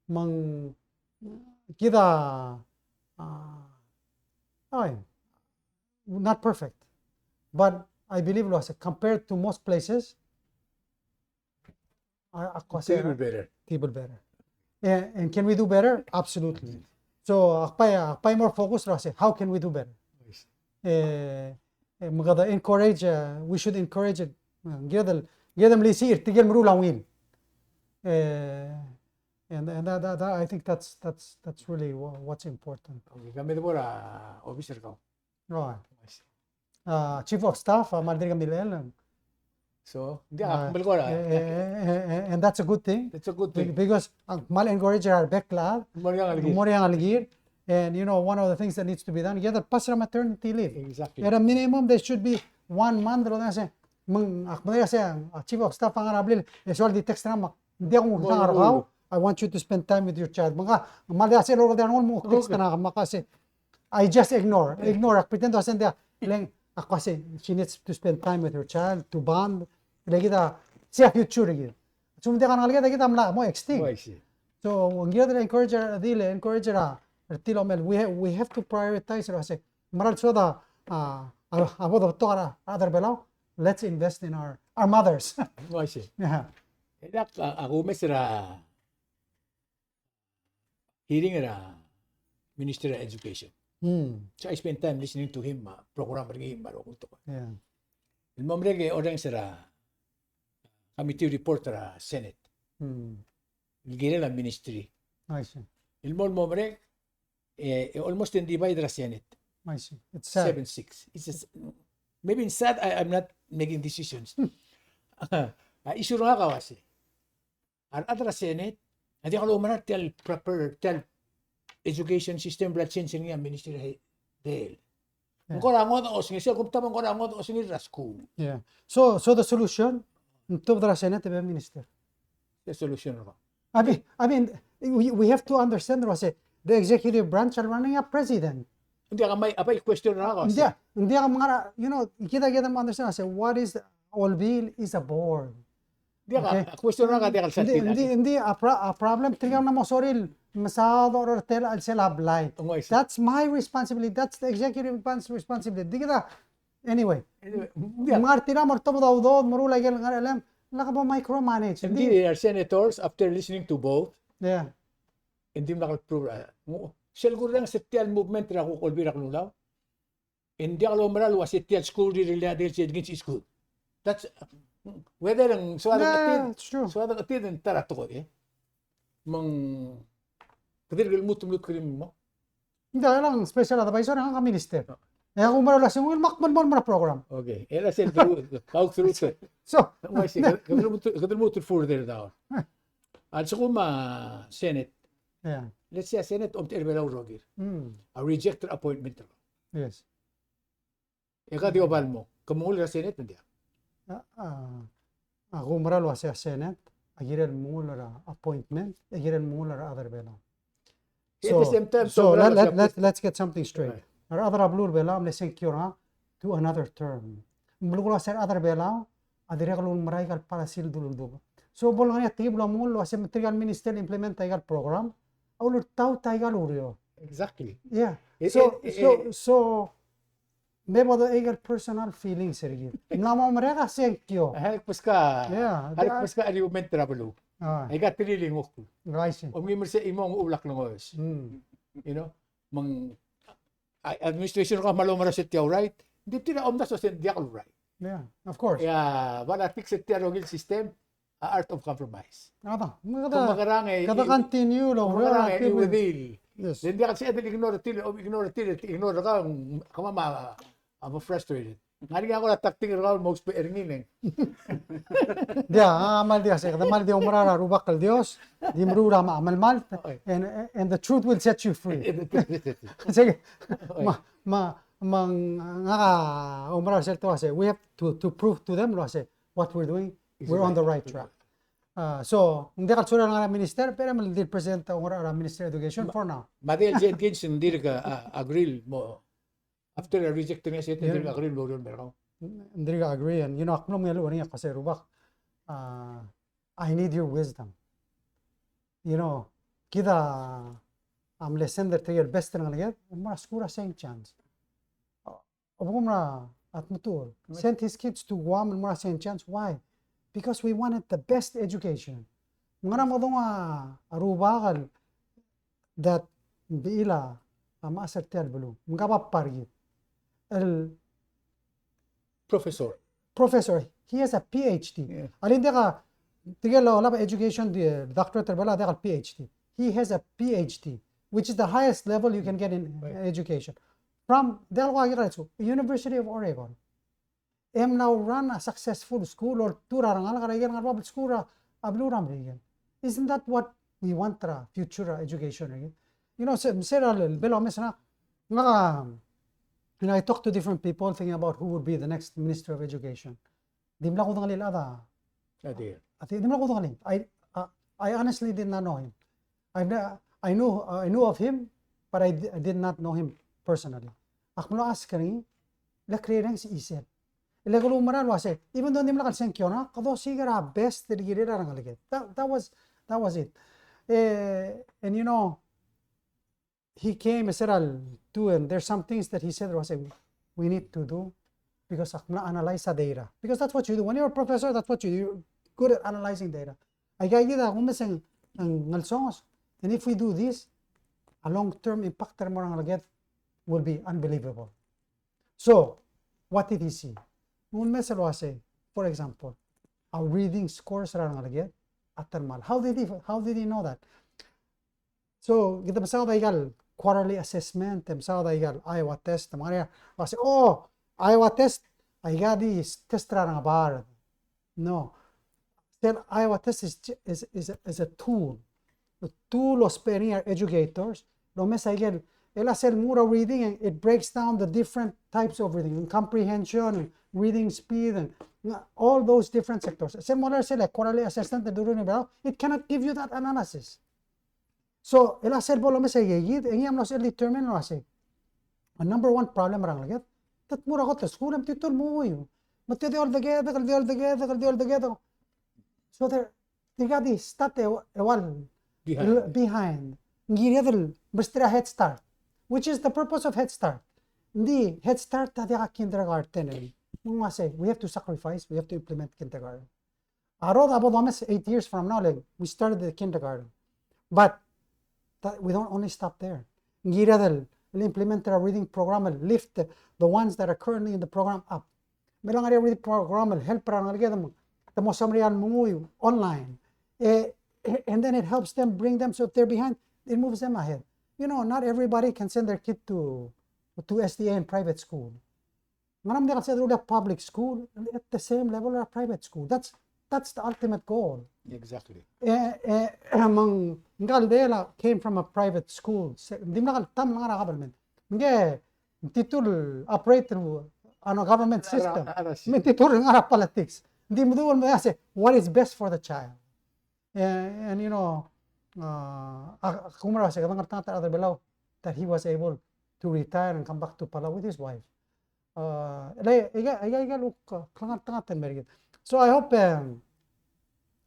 Me ng kid a, a, ai, not perfect. But I believe el uase compared to most places, a, a, could be better. Could be better. And, and can we do better? Absolutely. So, ak bai, ak bai more focus el uase, how can we do better? E, e, me kede encourage, uh, we should encourage it. Uh, ng kired el, ng kired el melisiich er tirke el meruul a ungil. E, and, and that, that, that, I think that's, that's, that's really wha-, what's important. Okay, kemiu a bo er a office er kau. Right. Uh, chief of staff, a kmal dirk milechell. So, ng diak, a, melekoi er a, e, e, e, and that's a good thing. That's a good thing. Be-, because, a, kmal encourage er a rebek el chad. Mo er ngii a ngelekir. Mo er ngii a ngelekir. And, you know, one of the things that needs to be done, yeah, pass er a maternity leave. Exactly. At a minimum, there should be one month, el uase, me ng, ak medengei el uase, a chief of staff a ngar er a blil, e soal di text er ngak, me ng diak kuk ngar er kau, I want you to spend time with your child. Me ng, me ng diak el uase el uase, me ng text er ngak, me ak uase, I just ignore. Ignore. Ak pretend el uase ng diak. Le ng, ak uase, she needs to spend time with her child, to bond. Le kid a, sei a future er kid. A lsekum ng diak a rengalek er kid a mla mo extinct. Oh, I see. So, ng kired el encourage er a, di le encourage er a, er tir el omel. We ha-, we have to prioritize er a se. Mera el soad a, a, a bo de betok er a, a rechad er a Belau. Let's invest in our, our mothers. Oh, I see. Yeah. E ak, a, ak omes er a hearing er a Minister of Education. Hmm. So I spent time listening to him, uh, program er ngii me a rokui el tekoi. Yeah. El mo merek e orrenges er a committee report er a Senate. Hmm. El kirel a ministry. I see. El mo, el mo merek, e, e almost ng divide er a Senate. I see. It's sad. Seven six. It's a s-, maybe it's sad, I, I'm not making decisions. A issue er ngak a uase, a rechad er a Senate a diak loumerang er tia el proper, tia el education system el bla change er ngii a ministry er a, di el. Yeah. Ng kora ngodech a osengir, sel kumtab e ng kora ngodech a osengir er a skuul. Yeah. So, so the solution, ng tobed er a Senate e be minister. The solution er a. I mean, I mean, we, we have to understand el uase the executive branch are running a president. Ng diak a bai, a bai question er a, ng diak, ng diak a ngar er a, you know, kid a, kid a understand el uase what is the, Olbiil is a board. Diak a, okay, a question er ngak a diak el sel, ng di, ng di, ng di a pro-, a problem, tirka a mla mo sorir el mesaod er a tela el sel a blai. That's my responsibility. That's the executive branch responsibility. Di kid a, anyway. Anyway, ng diak. Ngar tirka a mo er a tobed a udoud, meruul a ikel ngar er a elem, lak bo micromanage. Ng di, our senators, after listening to both, yeah, ng dimlak el prove, uh, sel kurrenges er tia el movement er a kuk Olbiil er a Kelulau. Ng diak loumerang el uase tia el skuul el rirellii a details against school. That's, whether ng soad el, yeah, it's true, soad el chetid ng ta er a tekoi, e. Me ng, kede dirk lmuut el mlutkeriil el mo. Ng diak, e ng special advisor, e ng minister. Oh. E a kumerang el uase ng ungil me ak melemolem er a program. Okay. E a sel through, kau through. So, uaisei, kede, kede lmuut el further down. A lsekum a Senate. Yeah. Let's say a Senate, omtechei er a Belau el rokir. Mm. A reject er a appointment er kau. Yes. E ka di oba el mo. Ke mo ungil er a Senate me ng diak? A, a, a kumerang el uase a Senate a kirel mo ungil er a appointment, e kirel mo ungil er a rechad er a Belau. At the same time, so, so let, let, let, let's get something straight. Right. A rechad er a beluu er a Belau a mle sengkio er ngak to another term. Me ng belkul a uase a rechad er a Belau a dirrek el ulemerael aika el policy el duldubech. So, bo lengar er ngii a tekib el mo ungil el uase me tirka el minister el implement aika el program a ulertaut aika el ureor. Exactly. Yeah. So, so, so, me bo de aika el personal feelings er kid. Ng mla mo merek a sengkio. Aika kbeskau. Yeah, aika kbeskau a argument er a beluu. Aika terir el ngukl. Right. Omngii me se chimo ng ulak lengoes. Mm. You know, me ng, a, administration er kau a mla oumera se tia el right. Ng di tir a omdasu se ng diak el right. Yeah, of course. Yeah, politics er tia el rokui el system. A art of compromise. Kede, kede continue el oureor er a tebel. Yes. Ng diak el sebeched el ignore er tir, ignore er tir, ignore er kau, kemam a, a mo frustrated. Ng ngar er ngii a kora tactic er kau el mo ousbech er ngii e ng. Diak, a kmal diak, se kede kmal di oumera er a Rubak el Dios, di meruul a melemalt, and, and the truth will set you free. Sei, me, me, me ngak a oumera er sel ta el uase, we have to, to prove to them el uase what we're doing, we're on the right track. Uh, so, ng diak el sorir a ngar er a minister, pero me di el president a ngar er a Ministry of Education for now. Me a Dale Jenkins ng dirk, uh, agree el mo, after a reject er ngii a Senate, ng dirk agree el mo oureor el mer kau. Ng dirk agree, and, you know, ak mlo mengeluolu er ngii el kmo se Rubak, uh, I need your wisdom. You know, kid a mle send er tirke el best er a rengeleked el mo er a skuul er a Saint John's. Obengkel a Tmetuchl sent his kids to Guam el mo er a Saint John's. Why? Because we wanted the best education. Ng ngar er a mo donguu a Rubak el that ng di el a mechas er tia el beluu. Ng kebab er kid. El professor. Professor. He has a PhD. Yeah. A le ng diak a, tirke el olab a education, di doctorate er a Belau, diak el PhD. He has a PhD, which is the highest level you can get in education. From, diak el ua kid el, University of Oregon. E mla run a successful school, oltuu er a rengalek er a ikel ngar er a bab el skuul er a beluu er a Merikel. Isn't that what we want er a future er a education er kid? You know, se, se er a le, le bo lomes er ngak, ngak a, you know, I talk to different people thinking about who would be the next Minister of Education. Dimlak kudengelii el chad a. A di. A di, dimlak kudengelii. I, I, I honestly did not know him. I've ne-, I knew, I knew of him, but I di-, I did not know him personally. Ak mlo ask er ngii, le kirel a chisel. Le kuleumera el uase, even though ng dimlak el sengkio er ngak, kede osiik er a best el kirel a rengeleked. That, that was, that was it. Eh, and you know, he came, e se er a le two, and there's some things that he said, was like, we need to do, because ak mla analyze a data. Because that's what you do. When you're a professor, that's what you do. You're good at analyzing data. Aika kid a kumes e ng, ng ngesonges. And if we do this, a long-term impact er a mo er a rengeleked will be unbelievable. So, what did he see? Ng ulemes el uase, for example, a reading scores er a rengeleked a ta el kmal. How did he, how did he know that? So, kede mesaod aika el quarterly assessment, e mesaod aika el Iowa test, me ng ngar er ngii a, uase, oh, Iowa test, aika di test er a rengebard. No. Sel Iowa test is, is, is, is a tool. A tool el ousbech er ngii a re educators el omes aike el, el a sel mo er a reading, and it breaks down the different types of reading, and comprehension, and reading speed, and all those different sectors. Sel mo er sel quarterly assessment el doruul er a Belau, it cannot give you that analysis. So, el a sel bo lomes aike kid, e ngii a mlo sel determine el uase a number one problem er a rengeleked, te tmuu er a kot el skuul e metitur el menguiu. Me te di oldekedek, el di oldekedek, el di oldekedek. So they, they got this, start e, e ua el behind. Ng kired el mesterir a Head Start, which is the purpose of Head Start. Ng di Head Start a diak a kindergarten. Ng uase, we have to sacrifice, we have to implement kindergarten. A rokui a bo domes eight years from now, like, we started the kindergarten. But that, we don't only stop there. Ng kired el, el implement er a reading program, el lift the, the ones that are currently in the program up. Me ng ngar er ngii a reading program el help er a rengeleked me te mo summary el menguiu online. E, e, and then it helps them bring them, so if they're behind, it moves them ahead. You know, not everybody can send their kid to to S D A and private school. Ngera me ng diak el sebeched el public school at the same level er a private school. That's, that's the ultimate goal. Exactly. E, e, me ng, ngka el Dale a came from a private school. Se, ng dimlak el taem el ngar er a government. Ng di, ng di tir el operate through, ano, government system. Me ng di tir el ngar er a politics. Ng di meduch el me a se, what is best for the child? And, and, you know, uh, a, a, kuk mera el uase, kede ngar er a ta er a Belau, that he was able to retire and come back to Palau with his wife. Uh, le, aika, aika, aika el kuk, uh, klengar er a ta er a mera el kid. So I hope, um,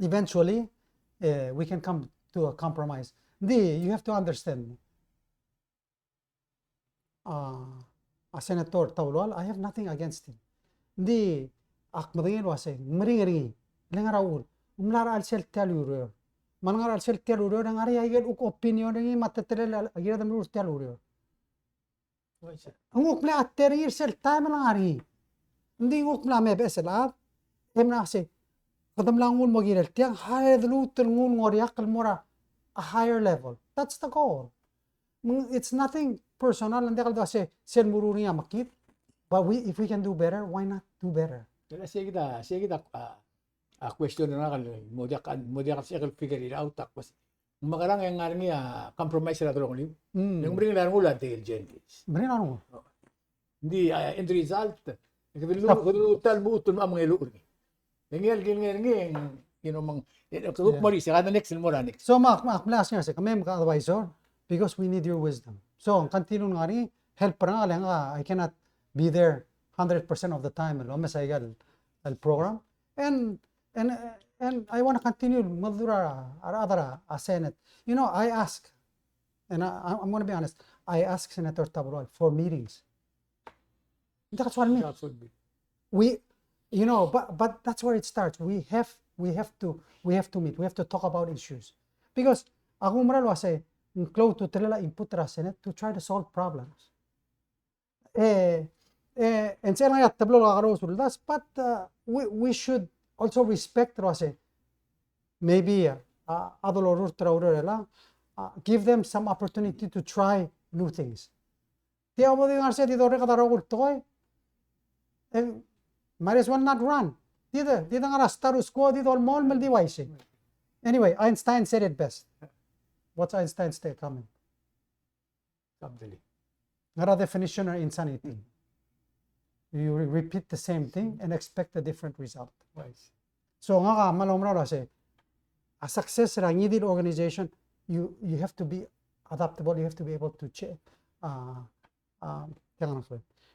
eventually, uh, we can come to a compromise. Ng di, you have to understand, a, a Senator Tabelual, I have nothing against him. Ng di ak medengei el uase, ng meringel er ngii, le ngar er a uchul, ng mla er a chelsel tia el ureor. Me a lengar er a chelsel tia el ureor, e ng ngar er ngii a ikel kuk opinion er ngii me a teletelel a kired el meruul er tia el ureor. Ng kuk mle a test er ngii er sel taem el ngar er ngii. Ng di ng kuk mla me beches el chad, e mla se, kede mla nguu el mo kirel tiang, a le de lmuut el nguu el ngoriakl el mo er a, a higher level. That's the goal. Mm, it's nothing personal, ng diak el dua se, sel meruul er ngii a mekngit, but we, if we can do better, why not do better? Kede sei kid a, sei kid a, a, a question er ngak el mo diak, mo diak el sebechek el figure it out, a question. Ng mekerang e ng ngar er ngii a compromise er a delongelir. Mm. Ng meringel a rengul a Dale Jenkins. Meringel a rengul. Ng di, a, end result, kede lmuut, kede lmuut el mo mengeluolu er ngii. E ngii el kilengei er ngii, you know, me ng, e, kede kuk mo er isei, kede next el mo er a next. So, me ak, me ak mle ask er ngii a se, kemiu me a advisor, because we need your wisdom. So, ng continue el ngar er ngii, help er ngak, le ngak, I cannot be there hundred percent of the time, el omes aika el, el program. And, and, and I want to continue el mo er a, a, a, a Senate. You know, I ask, and I, I'm gonna be honest, I ask Senator Tabelual for meetings. That's what I mean. That should be. We, you know, but, but that's where it starts. We have, we have to, we have to meet. We have to talk about issues. Because a kumerang el uase, ng klou a ultutelel a input er a Senate to try to solve problems. E, e, e ng sebechel ngar er ngii a teblo el kakerous el uldasu, but, uh, we, we should also respect el uase, maybe, uh, a, a dolorurt er a ureor er chelechang, uh, give them some opportunity to try new things. Tia bo di ngar er sei di dorreked a rokui el tekoi, e might as well not run. Di de, di de ngar er a status quo, di dolemolem el di uaisei. Anyway, Einstein said it best. What's Einstein's take, comment? Ngar er a definition er a insanity. You re-, repeat the same thing and expect a different result. Right. So, ngak a kmal oumera el uase, a success er a ngii di el organization, you, you have to be adaptable, you have to be able to cha-, uh, um,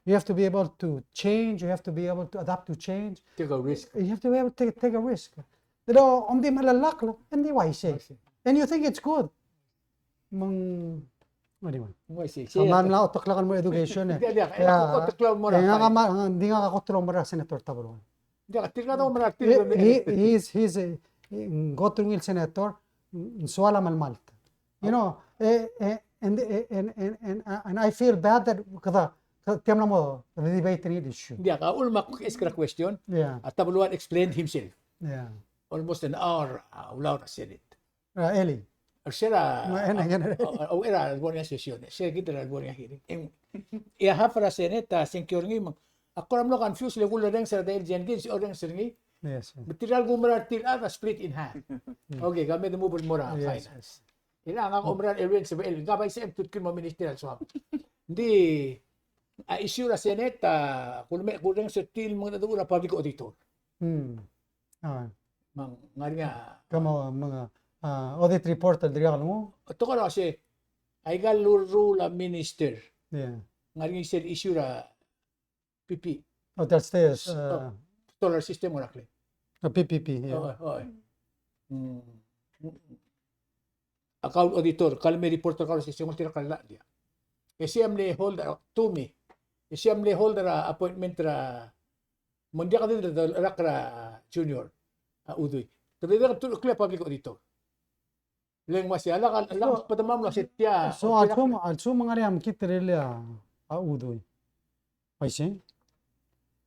you have to be able to change, you have to be able to adapt to change. Take a risk. You have to be able to take, take a risk. Pero, om di melelakl, e ng di uaisei. Uaisei. And you think it's good. Me ng, anyway. Ng uaisei. Kmal mla oteklak el mo education e. Diak, diak, e, oteklak el mo er a, e, ngak a kmal, ng di ngak a kot el oumera er a Senator Tabelual. Diak, tirka a oumera er tir. He, he, he's, he's a, ng kot el ungil senator, ng soal a melemalt. You know, e, e, and, e, and, and, and, uh, and I feel bad that kede, kede, tia mla mo debate er ngii el issue. Diak, a uchul me ak ask er a question. Yeah. A Tabelual explained himself. Yeah. Almost an hour, uh, a ulaol er a Senate. Uh, Eli. Er se er a, no, en, a, en, a, a, a, er a lebo er ngii a session, se er kid er a lebo er ngii a hearing. E ng, e a half er a Senate a sengkio er ngii me ng, ak kora mlo confuse le kulorrenges er a Dale Jenkins, orrenges er ngii. Yes, yes. Me tirka el kumerang er tir a split in half. Mm. Okay, kemiu de move el mo er a finance. Yes, yes. E le ngak a kumerang er a Aaron Sebechel, ngka a vice, e ng tutkii el mo minister el soam. Ng di, a issue er a Senate, a, kulme-, kulorrenges er tir el mengedecheduch er a public auditor. Mm. A. Me ng ngar er ngii a, kmo, me ng, a, audit report el dirkak el nguu. Tekoi er a se, aika el lurruul a minister. Yeah. Ngar er ngii sel issue er a P P. Oh, that's the, s-, uh, oh, solar system er a klem. A P P P, yeah. Oh, oh. Mm. Account auditor, kmal mei report er kau er a session, tirka el llach. E sei a mle hold er a, to me. E sei a mle hold er a appointment er a, me ng diak di de, de, rak er a junior, a Udui. Te de, de, to, klem a public auditor. Le ng uaisei, a lak, a lak, so, bedemam el uase tia, so, a lsekum, a lsekum ng ngar er ngii a mekngit el, a, a Udui. Uaisei.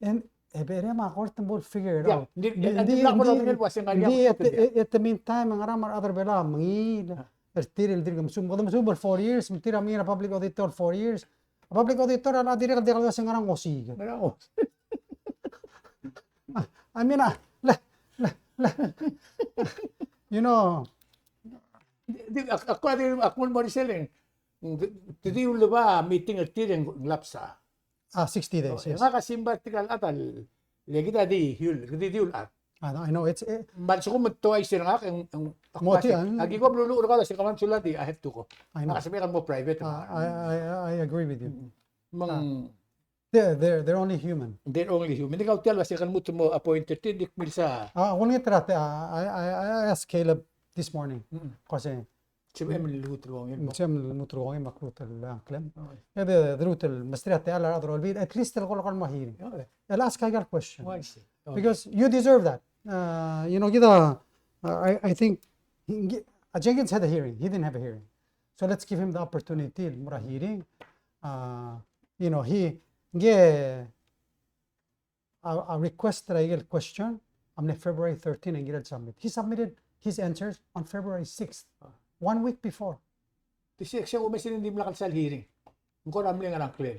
And, e, becherei me a kort el bo el figure it out. Ng di, ng di, ng di, at, at, at the meantime, ng ngar er a rechad er a Belau a mengiil er tir el dirk mesuub, kede mesuub el four years, me tir a mengiil er a public auditor four years. A public auditor a dirrek el diak el uase ngar er ngii a osiik. Ngar er ngii a osiik. I mean, a, le, le, le. You know. Di, ak, ak, ak, ak mo er sel, te di uleba meeting er tir e ng lapse a sixty days, yes. Ngak a simbai er tirka el chad el, le kid a di, di, di ulechad. I know, I know, it's, eh, me a lsekum te uaisei er ngak, e ng, e ng, mo tia, aki ko mluruul er kau el uase kemam a sulang, di I have to go. I know. Ngak a sebechek el mo private. I, I, I, I agree with you. Me ng, they're, they're, they're only human. They're only human. Di kau tia el uase ke lmuut el mo appoint er tir, di kmilsa. A, one thing that, uh, I, I, I asked Caleb this morning. Ko uase, sebechem el lmuut el kongei. Sebechem el lmuut el kongei me ak lmuut el ngklem. E de, de lmuut el mesterir a techall er a rechad er a Olbiil, at least el kora kora mo hearing. El ask aika el question. Oh, I see. Because you deserve that. Uh, you know, kid a, uh, I, I think, he, uh, Jenkins had a hearing. He didn't have a hearing. So let's give him the opportunity el mo er a hearing. Uh, you know, he, ngii a, a request er a ikel question a mle February thirteen e ng kirel submit. He submitted his answers on February sixth, one week before. Di se, se kumes e ng dimlak el sal hearing. Ng kora mle ngar er a ngklel.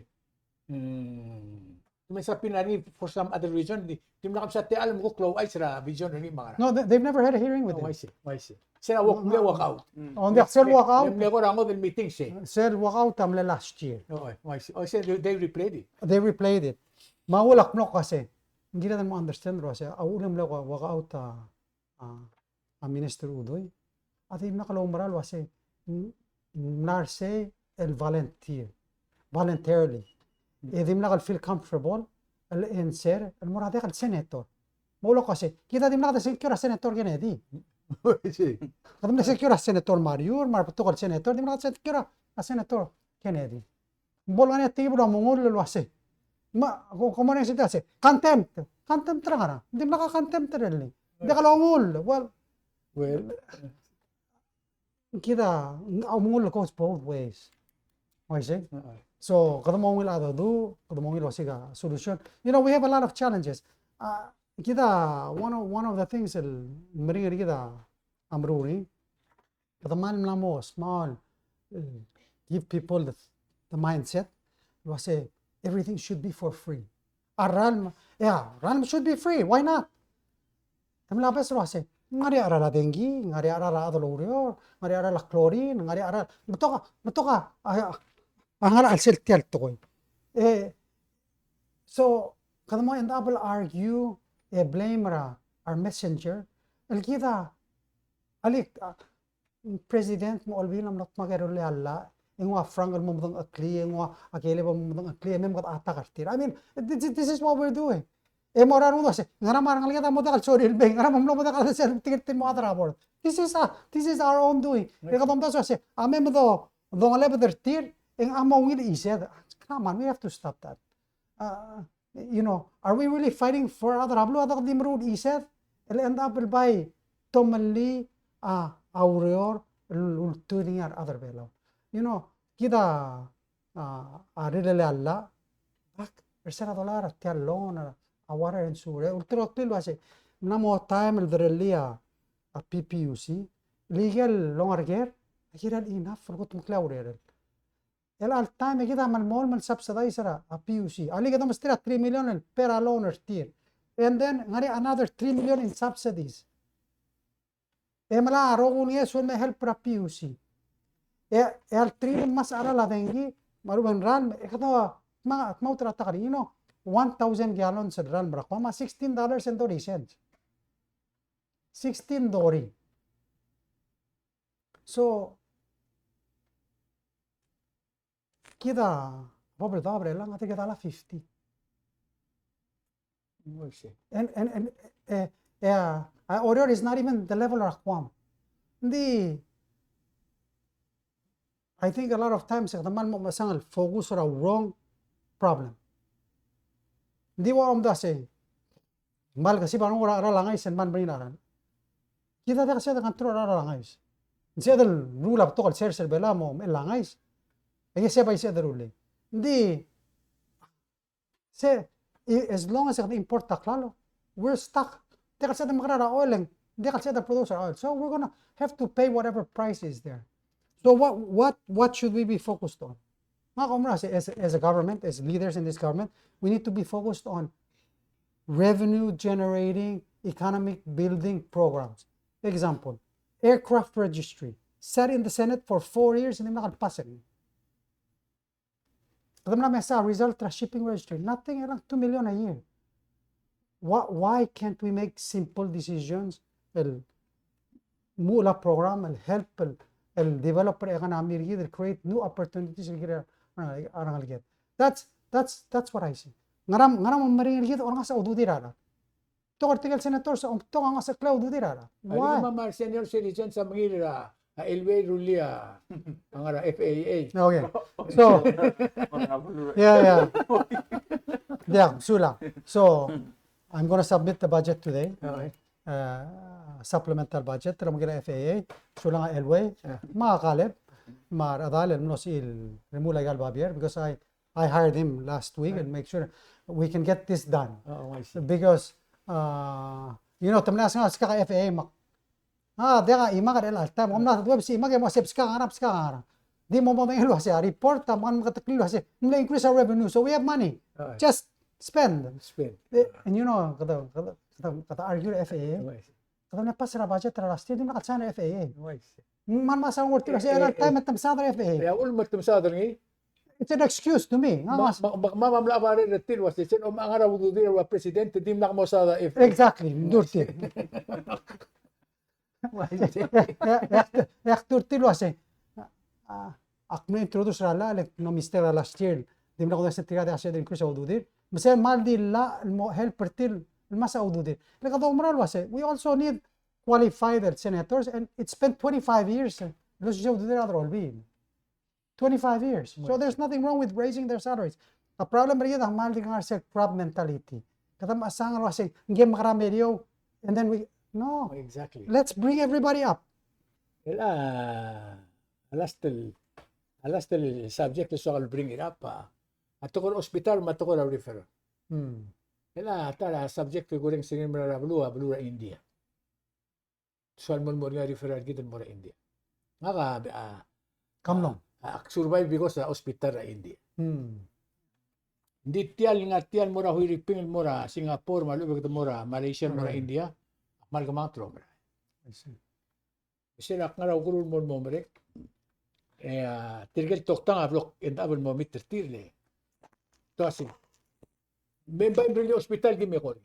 Hmm. Me se a pinari for some other reason, di, dimlak msa techall el mo klou a chais er a vision er ngii me a ngerang. No, they, they've never had a hearing with him. Oh, I see, I see. Sel a walk, mle walk out. Oh, ng diak sel walk out. Mle kora ngodech el meeting se. Sel walk out a mle last year. Oh, I see. Oh, se they, they replayed it. They replayed it. Me a ulak mlo kmo se, ng kired el mo understand el uase a uchul e ng mle walk out a, a, a Minister Udui a dimlak loumera el uase ng, ng mla er sei el volunteer, voluntarily. E dimlak el feel comfortable el answer el mo er a diak el senator. Me a ulak kmo se, kid a dimlak de secure a Senator Kennedy. Kede mle secure a Senator Mariur, me a rebetok el senator, dimlak de secure a Senator Kennedy. Ng bo el ngar er ngii a tebel a omengull el uase, me a, ko, ko mo er ngii a se, contempt. Contempt er a ngerang? Dimlak a contempt er ngii. Diak longull. Well, well, kid a, a omengull goes both ways. Uaisei? So, kede mo ungil a dedu, kede mo ungil osiik a solution. You know, we have a lot of challenges. Uh, kid a, one of, one of the things el meringel er kid a meruul er ngii, kede mla mo small, uh, give people the, the mindset el uase everything should be for free. A ralm, yeah, ralm should be free. Why not? Te mla obes el uase, ng ngar er ngii a cheral a dengki, ng ngar er ngii a cheral a chad el oureor, ng ngar er ngii a cheral a chlorine, ng ngar er ngii a cheral, betok a, betok a, a, a ngar er a chelsel tia el tekoi. E, so, kede mo end up el argue, e blame er a, our messenger, el kid a, alii, a, President me a Olbiil a mlo dmak el rullii a llach, e ng ua Frank el mo medengeklii, e ng ua Caleb el mo medengeklii, e mei me kede attack er tir. I mean, this, this is what we're doing. E mo er a rengud el uase, ngera me a rengeleked a mo diak el sorir el mei, ngera me ng mlo mo diak el sel tir, tir mo chad er a board. This is a, this is our own doing. E kede omdasu el uase, a mei me do, dongelebed er tir, e ng mo ungil chised. Come on, we have to stop that. Uh, You know, are we really fighting for a rechad er a beluu a diak di meruul chised el end up el bai tomellii a, a ureor el ultuil er ngii a rechad er a Belau? You know, kid a, a, a rirellii a llach, bak er se er a dollar er tia el loan, a water and sewer, e ulterekokl el uase ng mla mo taem el derellii a, a PPUC, el ikel longerker a kirel enough el kudmeklii a urerel. El all time e kid a melemolem el subsidize er a PUC. Alii, kede mesterir a three million el per a loan er tir. And then, ng ngar er ngii a another three million in subsidies. E melai a rokui el ngeso el me help er a PUC. E, e a lterir el ngmasech a cheral a dengki, me a lechub e ng ralm, e kede, me, me a ulterekokl er a taem er ngii, you know, one thousand gallons el ralm er a Guam a sixteen dollars and thirty cents. Sixteen thirty. So, kid a, bo el daob er chelechang, a kid a la fifty. And, and, and, e, e, a, a Oreor is not even the level er a Guam. Ng di, I think a lot of times, e kede mal mo mesang el focus er a wrong problem. Ng di ua omdasu e, mal kesib a renguk er a cheral a ngais el mal meringel a ralm. Kid a diak el sebeched el control er a cheral a ngais. Ng sebeched el ruul a betok el sers er Belau el mo mechell a ngais. E ng sebeched, sebeched el rullii. Ng di, se, i-, as long as e kede import a klalo, we're stuck. Diak el sebeched el mekerang er a oil, e ng diak el sebeched el produce er a oil. So we're gonna have to pay whatever price is there. So what, what, what should we be focused on? Ngak a oumera el uasei, as, as a government, as leaders in this government, we need to be focused on revenue generating, economic building programs. Example, aircraft registry. Sat in the Senate for four years, e ng dimlak el pass er ngii. Kede mla mesa result er a shipping registry. Nothing, e ng two million a year. Why, why can't we make simple decisions el mo er a program el help el, el develop er a economy er kid, el create new opportunities el kirel a rengeleked. That's, that's, that's what I see. Ngera, ngera me meringel kid a ngasech a ududir a rechad. Betok er tirke el senators a omtok a ngasech a ududir a rechad. Why? Ng di me a senior citizens a mengiil er a, a Elway el rullii a ngar er a F A A. Okay. So, yeah, yeah. Yeah, sulang. So, I'm gonna submit the budget today. Okay. Uh, supplemental budget, er a mengiil er a F A A, sulang a Elway, me a Kaleb, me a rechedal el mlo sebechir el remuul aika el babier, because I, I hired him last week and make sure we can get this done. Oh, I see. Because, uh, you know, te mla ngasech a F A A me a Ah, diak a chimak er chelecha el taem. Kom mla dmu el chimak e mo se beskak a ngerang, beskak a ngerang. Di mo mo medengei el uasei a report a mo meketeklii el uasei ng mle increase our revenue, so we have money. Ah. Just spend. Spend. Eh, and you know, kede, kede, kede, kede argue er a F A A. Right. Kede mle pass er a budget er a last year, dimlak el sign er a F A A. Right. Me ng mla mesa ng ua er tir el uasei, eh, chelecha el taem me te mesaod er a F A A. E a uchul me te mesaod er ngii. It's an excuse to me. Me, me, me, me mla barrel er tir el uasei, sel omechang er a ududir a president, dimlak mosaod a F A A. Exactly, ng di tir. E, e, e ak di tir el uasei, a, ak mle introduce er a llach, like, no mistake er a last year, dimlak kudengeseu tirka el uasei di increase a ududir. Me sel kmal di llach el mo help er tir el mesa ududir. Like, kede oumera el uasei, we also need qualified senators, and it's been twenty-five years, eh, el osisiu a ududir a chad er a Olbiil. Twenty-five years. So there's nothing wrong with raising their salaries. A problem er kid a kmal di ngar er sel crab mentality. Kede mechesang el uasei, ngii a mekerang me er eou, and then we, no. Exactly. Let's bring everybody up. El a, a last el, a last el subject el soak el bring it up, a, a tekoi er a hospital me a tekoi er a referral. Hmm. El a ta er a subject el kurrenges er ngii el mei er a beluu, a beluu er a India. Soal mo, mo er ngii a referral er kid el mo er a India. Ngak a, a, Come along. A, ak survive because er a hospital er a India. Hmm. Ng di tia el ngar tia el mo er a Huiriping el mo er a Singapore, me a lechub e kede mo er a Malaysia el mo er a India, a kmal kemanget el omerael. I see. Sel ak ngar er a ukeruul el mo, mo merek. E, a, tirke el toktang a blo end up el mo meet er tir le. Te uasei, me bai mrellii a hospital ki me kora.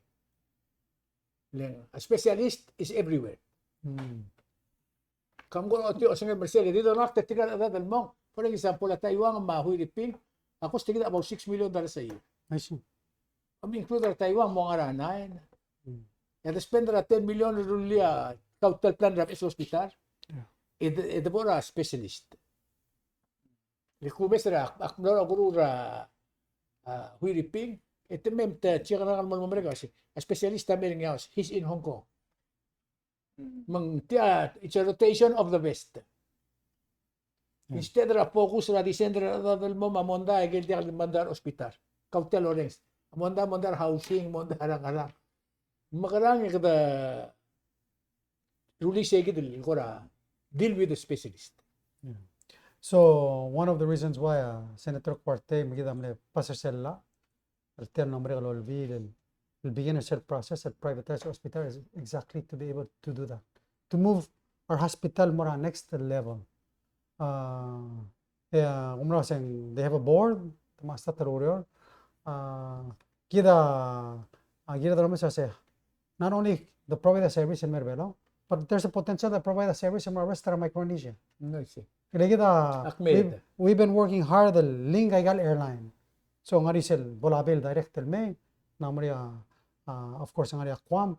Le, a specialist is everywhere. Hmm. Kom kora ochotii a osengel me er sel, e di donakt er tirka el chad el mong. For example, a Taiwan me a Huiriping, a cost er kid about six million dollars a year. I see. Kom include er a Taiwan mo ngar er a nine. Hmm. E a de spend er a ten million el rullii a kautel plan er a beches el hospital. Yeah. E de, e de bo er a specialist. Le kumes er a, ak mlo er a ukeruul er a, a, Huiriping, e te mei me te check er ngak el mo, mo merek el uasei, a specialist a mei er ngii a uasei, he's in Hong Kong. Mm. Me ng tia, it's a rotation of the best. Mm. Instead er a focus er a di send er a chad el mo me a mondai, e ke el diak el mondai er a hospital. Kautel orrenges. Mondai, mondai er a housing, mondai er a ngerang. Mekerang e kede rullii sei kid el kora deal with the specialist. Yeah. So, one of the reasons why, uh, Senator Kuartei me kid a mle pass er sel llach el tia el mlo merek el Olbiil el, el begin er sel process el privatize hospital is exactly to be able to do that. To move our hospital more a next level. Uh, E, a, kom mera el uasei they have a board, te mla start er a ureor. A, kid a, a, kid a domes el uasei, not only the provide a service el mei er a Belau, but there's a potential to provide a service el mei er a rest er a Micronesia. Mm, I see. E le kid a, we've, we've been working hard el link aika el airline. So, ng ngar er ngii sel bo el direct el mei, ng mla er ngii a, a, of course, ng ngar er ngii a Guam.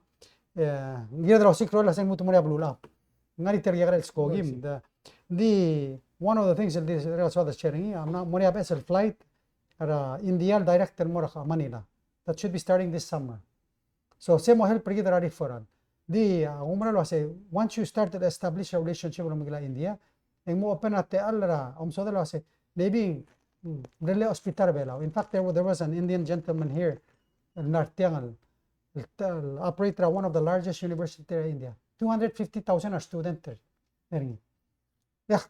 E, ng kired el osiik er a rolel a sel lmuut el mo er ngii a beluulechad. Ng ngar er ngii tirke el skoki. Ng di, one of the things el di, di soad el sharing, a mla mo er ngii a beches el flight er a India el direct el mo er a Manila. That should be starting this summer. So, se mo help er kid er a referral. Di, a, oumera el uasei, once you start to establish a relationship el mei er a India, e ng mo open a techall er a, omesodel el uasei, maybe, mm, mle hospital er a Belau. In fact, there wa-, there was an Indian gentleman here, el mla er tiang el, el, el operate er a one of the largest university er a India. Two hundred fifty thousand a student er, er ngii. E ak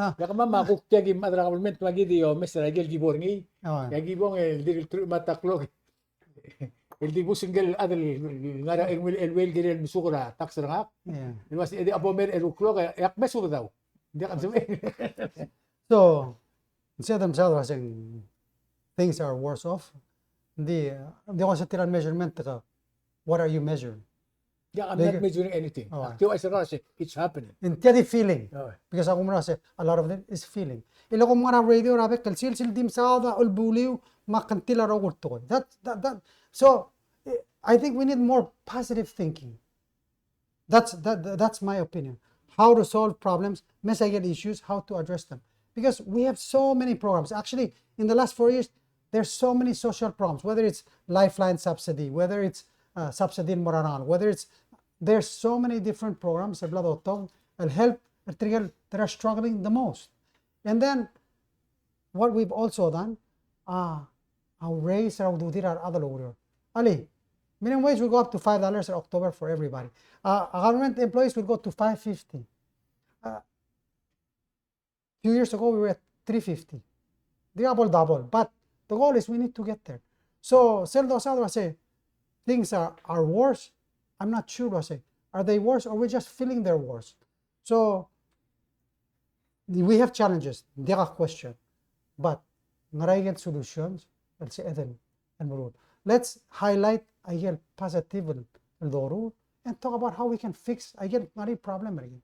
Ah. E kemam a kuk tia ki mad er a government me ki di omes er a ikel ki bo er ngii. Oh. E a ki bo el dirk el truich me a ta klok el di bus ngike el chad el ngar er a, el, el, el, el kirel mesuk er a tax er ngak. Yeah. El uase, e di a bo mer a eru el klok, e ak mesuk er a dau. Ng diak a sebechel. So, instead of saying things are worse off, ng di, ng di ko se tir a measurement ke, what are you measuring? Yeah, I'm not measuring anything. Oh. Ak di uaisei er a se, it's happening. Ng tia di feeling. Oh. Because a kumera se, a lot of it is feeling. E le kumera radio er a bek el sils el di mesaod a ulbuliu me a kngtil a rokui el tekoi. That, that, that. So, I think we need more positive thinking. That's, that, that's my opinion. How to solve problems, mesa ikel issues, how to address them. Because we have so many programs. Actually, in the last four years, there's so many social programs, whether it's Lifeline subsidy, whether it's, uh, subsidy el mo er a rengalek, whether it's, there's so many different programs, el bla dotong, el help, el tirke el that are struggling the most. And then, what we've also done, uh, a raise er a ududir a rechad el oureor. Alii, minimum wage will go up to five dollars in October for everybody. Uh, government employees will go to five fifty. Uh, few years ago, we were at three fifty. Di a bo el double, but the goal is we need to get there. So, sel dosaod el uasei things are, are worse, I'm not sure el uasei, are they worse or we're just feeling they're worse? So, we have challenges, diak a question. But, ngera aike el solutions el sebeched el meruul? Let's highlight aike el positive el, el doruul and talk about how we can fix aike el ngar er ngii el problem er ngii.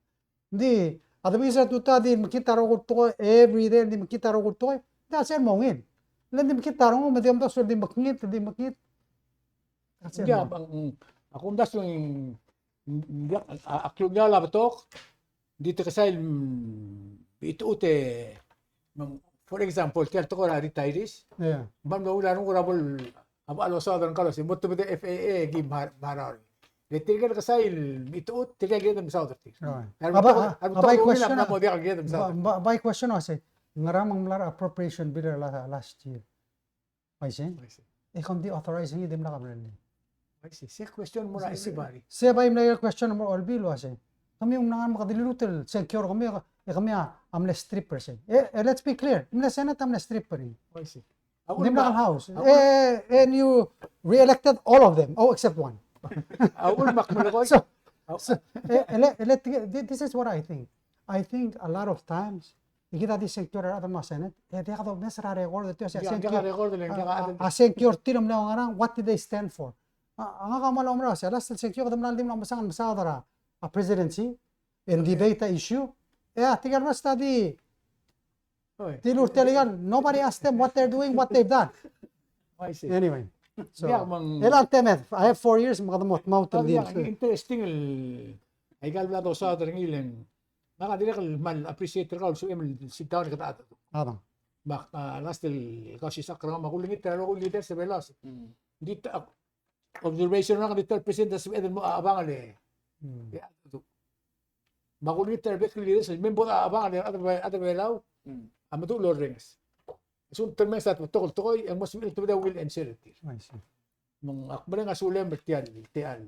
Ng di, a debis er a tutau di mekngit a rokui el tekoi, every day di mekngit a rokui el tekoi, ng di a sel mo ungil. Le di mekngit a renguk, me di omdasu el di mekngit, di mekngit. A sel mo ungil. Ng di a, mm, a kumdasu ng, ng di a, a, a klungiaol a betok, di te kesai el, mm, bechitechut e, mm, for example, tia el tekoi er a retirees. Yeah. Ng mla ungil a renguk er a bo el, a bo el dosaod er ngka el uasei, mo tebedii a F A A e ki mhar-, mharau er ngii. Le tirke el kesai el bechitechut, tirke el kired el mesaod er tir. Right. A bai, a bai question, a bai, bai question el uasei, ngera me ng mla er a appropriation bill er a la-, last year. Uaisei? Uaisei. E kom di authorize er ngii e dimlak a mle. Uaisei. Se question el mo er a everybody. Se bai mle question el mo er a Olbiil el uasei, kemiu ng mla er ngii me kede liluut el sengkio er kemiu, e kemiu a mle strip er sei. E, e, let's be clear. Mle Senate a mle strip er ngii. Uaisei. Ng dimlak el House. E, e, and you re-elected all of them. Oh, except one. A uchul me ak melekoi. So, so, e, e le, e le, thi-, this is what I think. I think a lot of times, e kid a di sengkio er a rechad el mo er a Senate, e diak domes er a record, e te uasei, diak a record, a, a, a sengkio er tir a mle ngerang, what did they stand for? A, a ngak a kmal oumera el uasei, a last el sengkio kede mla el di mla mesang, mesaod er a, a presidency, and debate a issue. E a tirke el rest a di Oi. Di lurtel ikan, nobody asked them what they're doing, what they've done. I see. Anyway. So, yeah, me ng, el a temed, I have four years, me kede mo tmaut el, ah, di, yeah, interesting el, aika el bla dosaod er ngii el, ngak a dirrek el kmal appreciate er kau el sebechem el sit down e kede chat. A dang. Me ak, ah, last el kau sisechakl er ngak me kulengit er a rokui el leaders er a Belau. Mm. Di ta, observation er ngak, di ta el president a sebeched el mo, ah, chabang el, mm, yeah, Me a kulengit er a bek el leaders el me bo dechabang el chad er a Be-, chad er a Belau, mm, a meduch el orrenges. A lsekum te remenges a betok el tekoi, e ng mo sebechir el tebedii a will and share er tir. I see. Me ng ak mereng a sulem er tia el, tia el.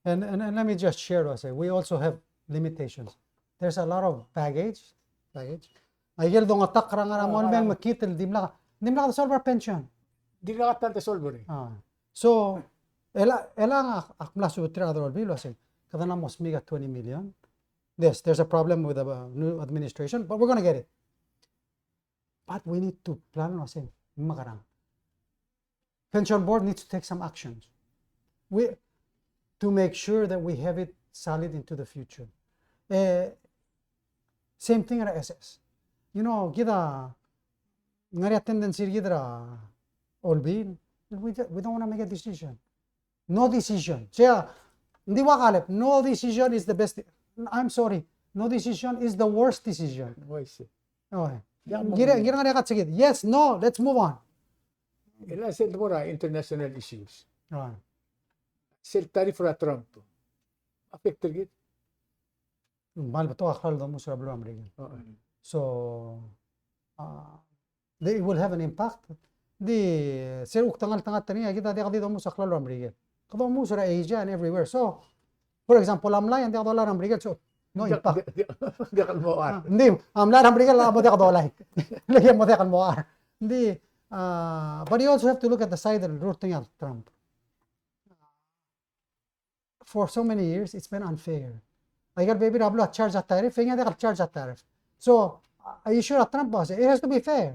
And, and, and let me just share, uasei, we also have limitations. There's a lot of baggage, baggage. Aike el dongetakl er a ngar er a, ah, mong, ah, me ng mekngit el dimlak, dimlak de solve er a pension. Dimlak a ta el de solve er ngii. Ah. So, el a, el a ngak, ak mla subetir a rechad er a Olbiil el uasei, kede mla mo smiik a twenty million. Yes, there's a problem with the, uh, new administration, but we're gonna get it. But we need to plan el uasei, mekerang. Pension board needs to take some actions. We, to make sure that we have it solid into the future. Eh, same thing er a S S. You know, kid a, ngar er ngii a tendency er kid er a Olbiil, we ju-, we don't wanna make a decision. No decision. Sei, ng di ua Caleb, no decision is the best. I'm sorry. No decision is the worst decision. Oh, I see. Okay. Yeah, ng kirel, ng kirel ngar er ngii a kuk sei kid. Yes, no, let's move on. E le sel mo er a international issues. Ah. Sel tariff er a Trump. Affect er kid? Ng kmal betok a klalo el domuus er a beluu er a Merikel. Oo. So, ah, they will have an impact. Ng di, sel kuk tengeltengat er ngii, kid a diak di domuus a klalo er a Merikel. Kede domuus er a Asia and everywhere. So, for example, a mlai a diak dolai er a Merikel, so, no impact. Diak, diak, diak el moar. Ah, ng di, a mlai er a Merikel a mo diak dolai. Le mo diak el moar. Ng di, ah, but you also have to look at the side el rurt er ngii a Trump. For so many years, it's been unfair. Aika el bebil er a beluu a charge a tariff, e ngii a diak el charge a tariff. So, a issue er a Trump a uasei, it has to be fair.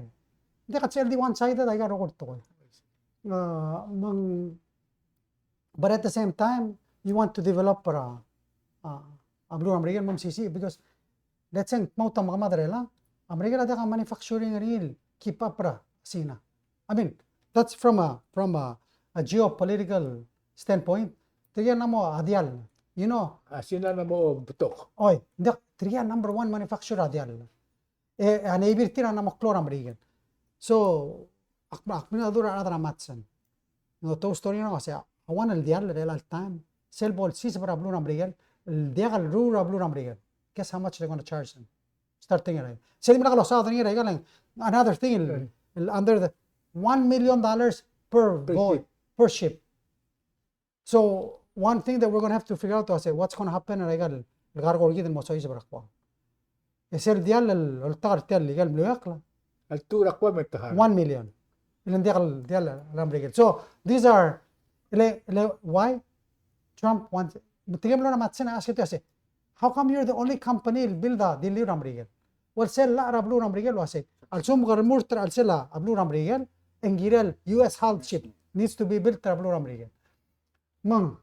Ng diak el sebechel di one-sided aika el rokui el tekoi. Uh, me ng, but at the same time, you want to develop er a, uh, a beluu er a Merikel me msisiich, because let's say, ng tmaut a mekemad er chelechang, a Merikel a diak a manufacturing er ngii el keep up er a Sina. I mean, that's from a, from a, a geopolitical standpoint. Tirke a mla mo diall, you know. A Sina a mla mo betok. Oi, ng diak, tirke a number one manufacturer er a diall. E, a neighbor er tir a mla mo klou er a Merikel. So, ak, ak mla dmu er a rechad er a Matson. No, te story er ngii a uasei, a one el diall er chelecha el taem, sel bo lsiseb er a beluu er a Merikel, el diak el rruul er a beluu er a Merikel. Guess how much they're gonna charge them? Start thinking, right? Sel dimlak losaod er ngii er aika el, another thing, el, el under the one million dollars per boat, per ship. So one thing that we're gonna have to figure out, uase, what's gonna happen er aika el cargo er kid el mo soiseb er a Guam. E sel diall el oltak er tial ikel mluiakl a, a ltuu er a Guam e te harau. One million. E le ng diak el, diall er a Merikel. So these are, ele, ele, why Trump wants, me tirke el mlo er a Matsen a ask it, uase, how come you're the only company el build a dilu er a Merikel? Well, sel llach er a beluu er a Merikel el uase, a lsekum ke remurt er a chelsel a beluu er a Merikel, e ng kirel U S hulled ship needs to be built er a beluu er a Merikel. Me ng.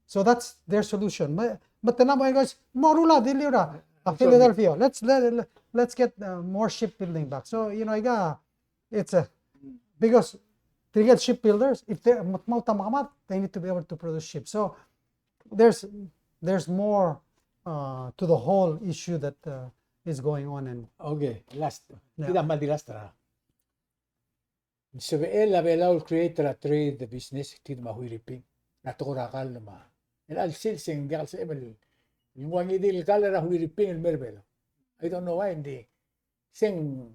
So that's their solution. Me, me te mla mo, guys, mo rullii a dilu er a, a Philadelphia. Let's, let, let, let's get, uh, more shipbuilding back. So, you know, aika, it's a, because tirke el shipbuilders, if they, me te mla mo ta me kemad, they need to be able to produce ships. So there's, there's more, uh, to the whole issue that, uh, is going on. And okay, last. Yeah. Kid a kmal di last er a Ng sebechel a Belau el create er a trade, business, kid me a Huiriping. A tekoi er a kall me a, el chelsel se ng diak el sebechem el nguu a ngii di el kall er a Huiriping el mer Belau. I don't know why, ng di. Se ng.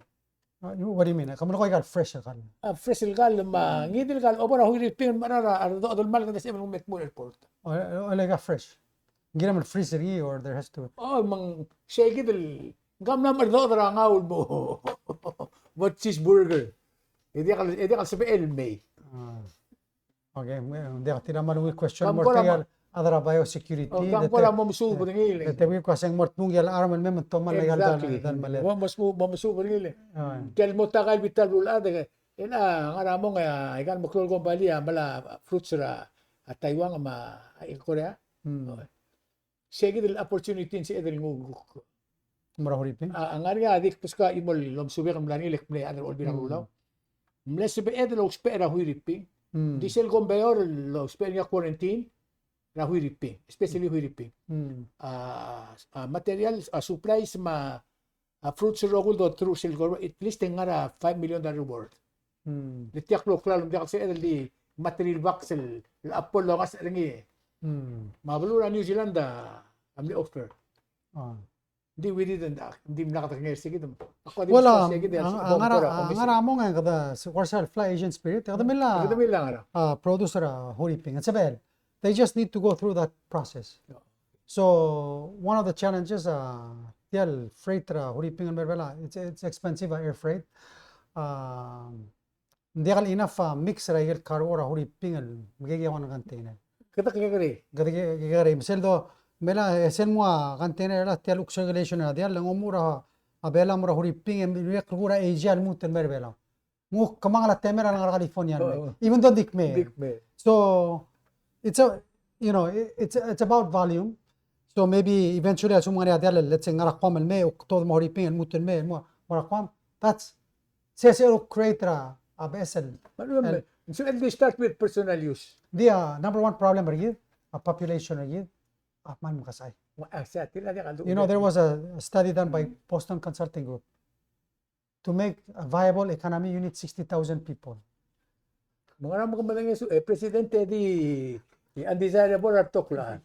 Uh, what do you mean? Ke melekoi aika el fresh el kall? A fresh el kall me a ngii di el kall, over a Huiriping el mera er a, a redodel el mal kede sebechem el nguu me kmu el airport. O, o, o, like a fresh. Ng kirem el freeze er ngii or there has to. Oh, me ng sei kid el, ng mla mo er a, er a ngau el mo, mo cheeseburger. E diak el, e diak el sebechel el mei. Ah. Okay, ng diak, tir a kmal ungil question. Mo er tia el chad er a biosecurity. Oh, ng kora mo mesuub er ngii. Te ungil kmo se ng mo er a tmung el arm el mei me ng tomall aika el dal, dal melel. Mo mesuub, mo mesuub er ngii. Tia el mo ta el kall el bita el beluulechad, e ng ngar er a mong, e, aika el meklou el kombalii a mla fruits er a, a Taiwan me a Korea. Hmm. Sei kid el opportunity ng sebeched el nguu. Mo er a Huiriping? A, a ngar er ngii a di kbeskau a chimo el omesubek el mla er ngii el kmo a chad er a Olbiil er a Kelulau. Mle sebeched el ousbech er a Huiriping. Di sel kombeor el ousbech er ngii a quarantine er a Huiriping, especially Huiriping. A, a materials, a supplies me a a fruits el rokui el doterung sel kora, at least ng ngar er a five million dollar worth. Hmm. Le tia el klou el klalo, ng diak el sebeched el di material box el, el apple el longasech er ngii. Hmm. Me a beluu er a New Zealand a mle offer. Ah. Ng di we didn't, ng dimlak dekengei er se kid. Well, um, a ngar er a, a ngar er a mong e ng kede, se, kora sel Fly Asian Spirit, e kede mla, kede mla ngar er a, uh, produce er a Huiriping. It's a bel. They just need to go through that process. Yeah. So one of the challenges, uh, tia el freight er a Huiriping el mer Belau, it's, it's expensive, uh, air freight. Um, ng diak el enough, uh, mix er a ikel cargo er a Huiriping el mekekerei a one container. Kede kekerei. Kede ke-, kekerei. Me sel do, me a, e sel mo a container er a tia el circulation er a diall, e ng omuchel er a, a Belau el mo er a Huiriping, e ng dirrek el kuk er a Asia el lmuut el mer Belau. Ng kuk kemanget a temel a ngar er a California el mei. Even though ng di kmei. Di kmei. So it's a, you know, it, it's, it's about volume. So maybe eventually a lsekum ng ngar er ngii a diall, let's say, ngar er a Guam el mei, e kuk tobed el mo er a Huiriping el lmuut el mei, el mo, mo er a Guam. That's, se, se el create er a, a beches el. But remember, so it start with personal use. Di a number one problem er kid, a population er kid, a kmal mekesai. You know, there was a study done by Boston Consulting Group. To make a viable economy, you need sixty thousand people. Me ngera me ke medengei, e, president e di, e, undesirable er a tekoi el.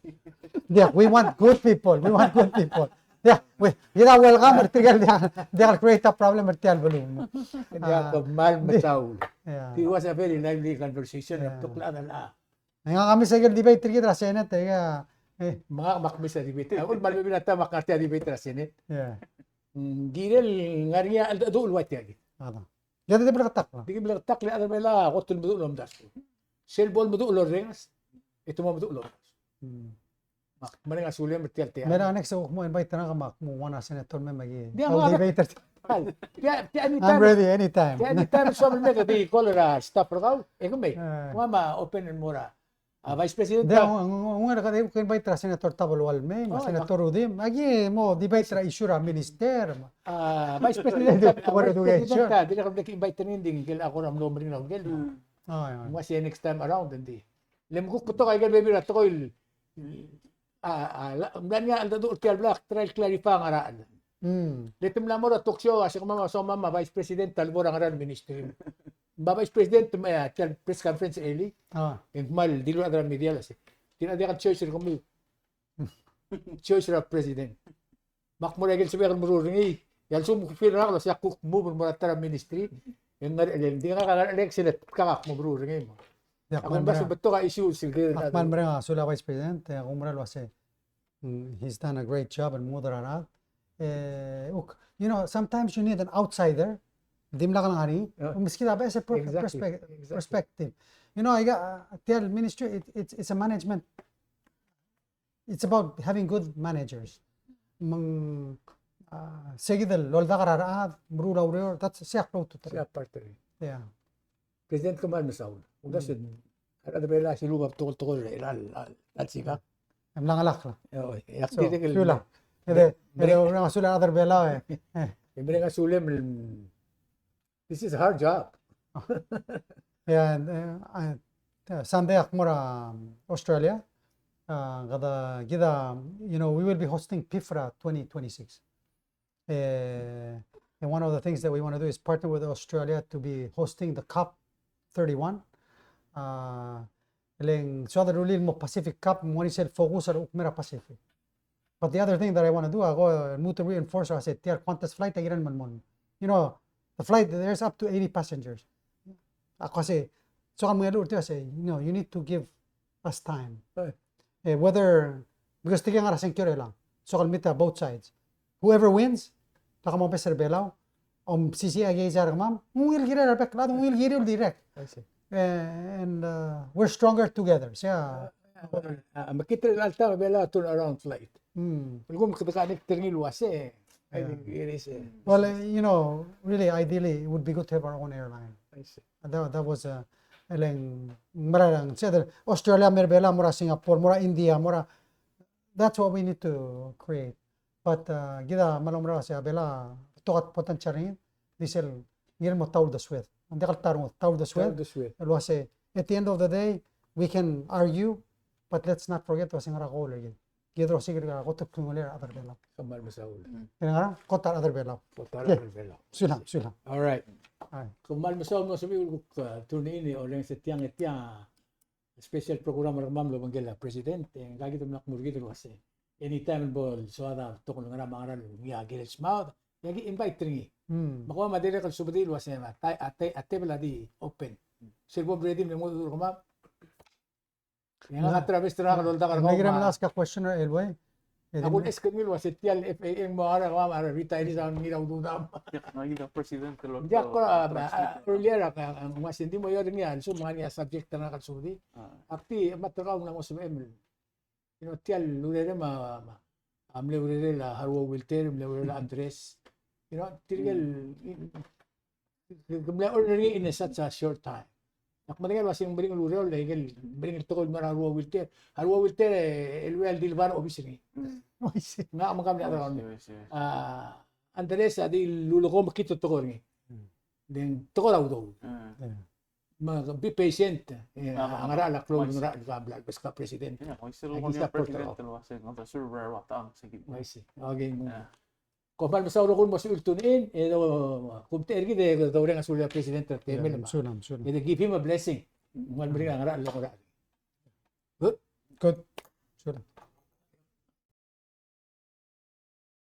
Yeah, we want good people. We want good people. Yeah, we, we are welcome er tirke el diak, diak el create a problem er tia el beluu. Diak, ah, kmal di, mesaul. Yeah. It was a very lively conversation er a tekoi el, a. Ngak a miss a ikel debate er kid er a Senate, e, e. Me ngak a miss a debate. A uchul me a lebebil a taem ak ngar tia el debate er a Senate. Yeah. Mm, ng kirel ngar er ngii a cheldecheduch el ua tia kid. A da. Ng di bleketakl. Di bleketakl e a rechad er a Belau a kot el meduch el omdasu. Sel bo lemeduch el orrenges, e te mo meduch el omdasu. Mm. Me ak mereng a sulem er tia el tia. Me a next e kuk mo invite er ngak me ak mo one a senator me me aki. Di, a debate er tia. Tia, tia anytime. I'm ready anytime. Tia anytime, soam el mei e di call er a staff er kau, e ke mei. Eh. Ua me a open el mo er a, a, Vice President. Di, ng, ng, ng, ng, ke invite er a Senator Tabelual el mei, me a Senator Rudimch. Aki mo debate er a issue er a minister. A, Vice President, Vice President, a, dirrek el bla ki invite er ngii, ng di ngike el kora mlo meringel a ngike el. Mm. A, ia. Ng uaisei next time around, ng di. Le me kuk betok a ikel bebil er a tekoi el, a, a, mla er ngii a cheldecheduch er tia el bla ak try el clarify a ngerachel. Mm. Le te mla mo er a talk show, a se kemam a soam me a Vice President a lebo er a ngera el ministry. Me a Vice President me a tia el press conference er a elii. A. E ng kmal dilu er a rechad er a media el se, tia a diak el choice er kemiu. Choice er a president. Me ak mo er a ikel sebechek el meruul er ngii, e a lsekum ke feel er a, el uasei ak kuk move el mo er a ta er a ministry, e ng ngar er ngii, ng di ngak a ngar er ngii, sel kuk ak mo meruul er ngii. Ak mo mereng, betok a issue sel, ak kmal mereng a Sula Vice President, e ak oumerang el uasei, mm, he's done a great job el mo er a rechad. E, uk, you know, sometimes you need an outsider, dimlak el ngar er ngii, e meskid a beches el per-, exactly, perspec-, exactly, perspective. You know, I got, uh, tia el ministry, it, it's, it's a management. It's about having good managers. Me ng, uh, sei kid el oldak er a rechad, meruul a ureor, that's, sei a klou a ultutelel. Sei a part er ngii. Yeah. President, kmal mesaul. Uldasu, a rechad er a Belau a siluba betok el tekoi er a, a, a, a sikak. E mla ngelakl. E, oi, e ak dirrek el, sulang. E de, e de, mereng a sulem a rechad er a Belau, e. E mereng a sulem el, this is a hard job. Yeah, and, uh, I, uh, Sunday ak mo er a, um, Australia. Uh, kede, kid a, you know, we will be hosting PIFRA twenty twenty-six. Eh, and one of the things that we want to do is partner with Australia to be hosting the COP thirty-one. Uh, le ng soad a rullii el mo Pacific COP, me ng uaisei el focus er a kuk mei er a Pacific. But the other thing that I want to do, a ko el lmuut el reinforce er a se tia el Qantas flight a kirel el melemolem. You know, the flight, there's up to eighty passengers. A ko se, soak el mengeluolu er tir a se, you know, you need to give us time. Right. Eh, whether, because tirke a ngar er a sengkio er chelechang. Soak el meet a both sides. Whoever wins, lak mobes er a Belau, a omsisiich a keizai er kemam, ng ungil kirel a rebek el chad, ng ungil kiriu el dirrek. I see. Eh, and, uh, we're stronger together. So, yeah. A, a, a, mekngit el alta er a Belau a turn around flight. Hmm. Lsekum kede connect er ngii el uasei, I think it is a, well, uh, you know, really, ideally, it would be good to have our own airline. I see. And that, that was, uh, e le ng mera el, se, Australia, mo er a Belau, mo er a Singapore, mo er a India, mo er a, that's what we need to create. But, uh, kid a kmal oumera el uasei a Belau a betok a potential er ngii, di sel kirel el mo ta uldesued. Ng diak el ta rengud, ta uldesued. Ta uldesued. El uasei, at the end of the day, we can argue, but let's not forget el uasei ng ngar er a goal er kid. Kid el uasei kid a kot el klungiolel a rechad er a Belau. Kmal mesaul. Kid a ngar er a kot el chad er a Belau. Kot el chad er a Belau. Sulang, sulang. All right. All right. Kmal mesaul el mo sebechir el kuk, uh, tune in, e orrenges er tiang, e tia special program er kemam el obengkel a President, e ngka kid a mla kmu er kid el uasei anytime el bo el soad a betok el ngerang me a ngerang el ngii a kirel smaod, e aki invite er ngii. Hmm. Me kemam a dirrek el subedii el uasei a ta-, a ta-, a tebel a di open. Sel bo mready el mo er kemam. E ngak a travel er a, el oldak er kau. Maybe me ask a question er a Elway. A kuk ask er ngii el uasei tia el F A A el mo er a, a retirees a ngii a ududam. Ng diak, ng diak kora, a, earlier a, a, ng uasei ng di mo er ngii a, so me ng ngar er ngii a subject er ngak el subedii. Ak di, me a terkau ng mo sebechem el, you know, tia el urerem a, a, a mle urerel a Haruo Wilter, mle urerel a Andres. You know, tirke el, ke mle order er ngii in such a short time. Ak medengei el uasei ng meringel ureor, le ikel meringel tekoi el mo er a Haruo Wilter. Haruo Wilter, e, el ua el di lebar a obis er ngii. Ngak me kemam a di around. A, Andres a di lulekom kid a tekoi er ngii. Then tekoi er a udoud. Me be patient. E, a ngerachel a klou, ngerachel a bla, beskak president. I see. Okay. Kom kmal mesaul el kuk mo sebechir el tune in, e do, kumtechei er kid e doureng a sulel a president er a temel. Sulang, sulang. E de give him a blessing. Ng kmal meringel a ngerachel el ngerachel. Good? Good.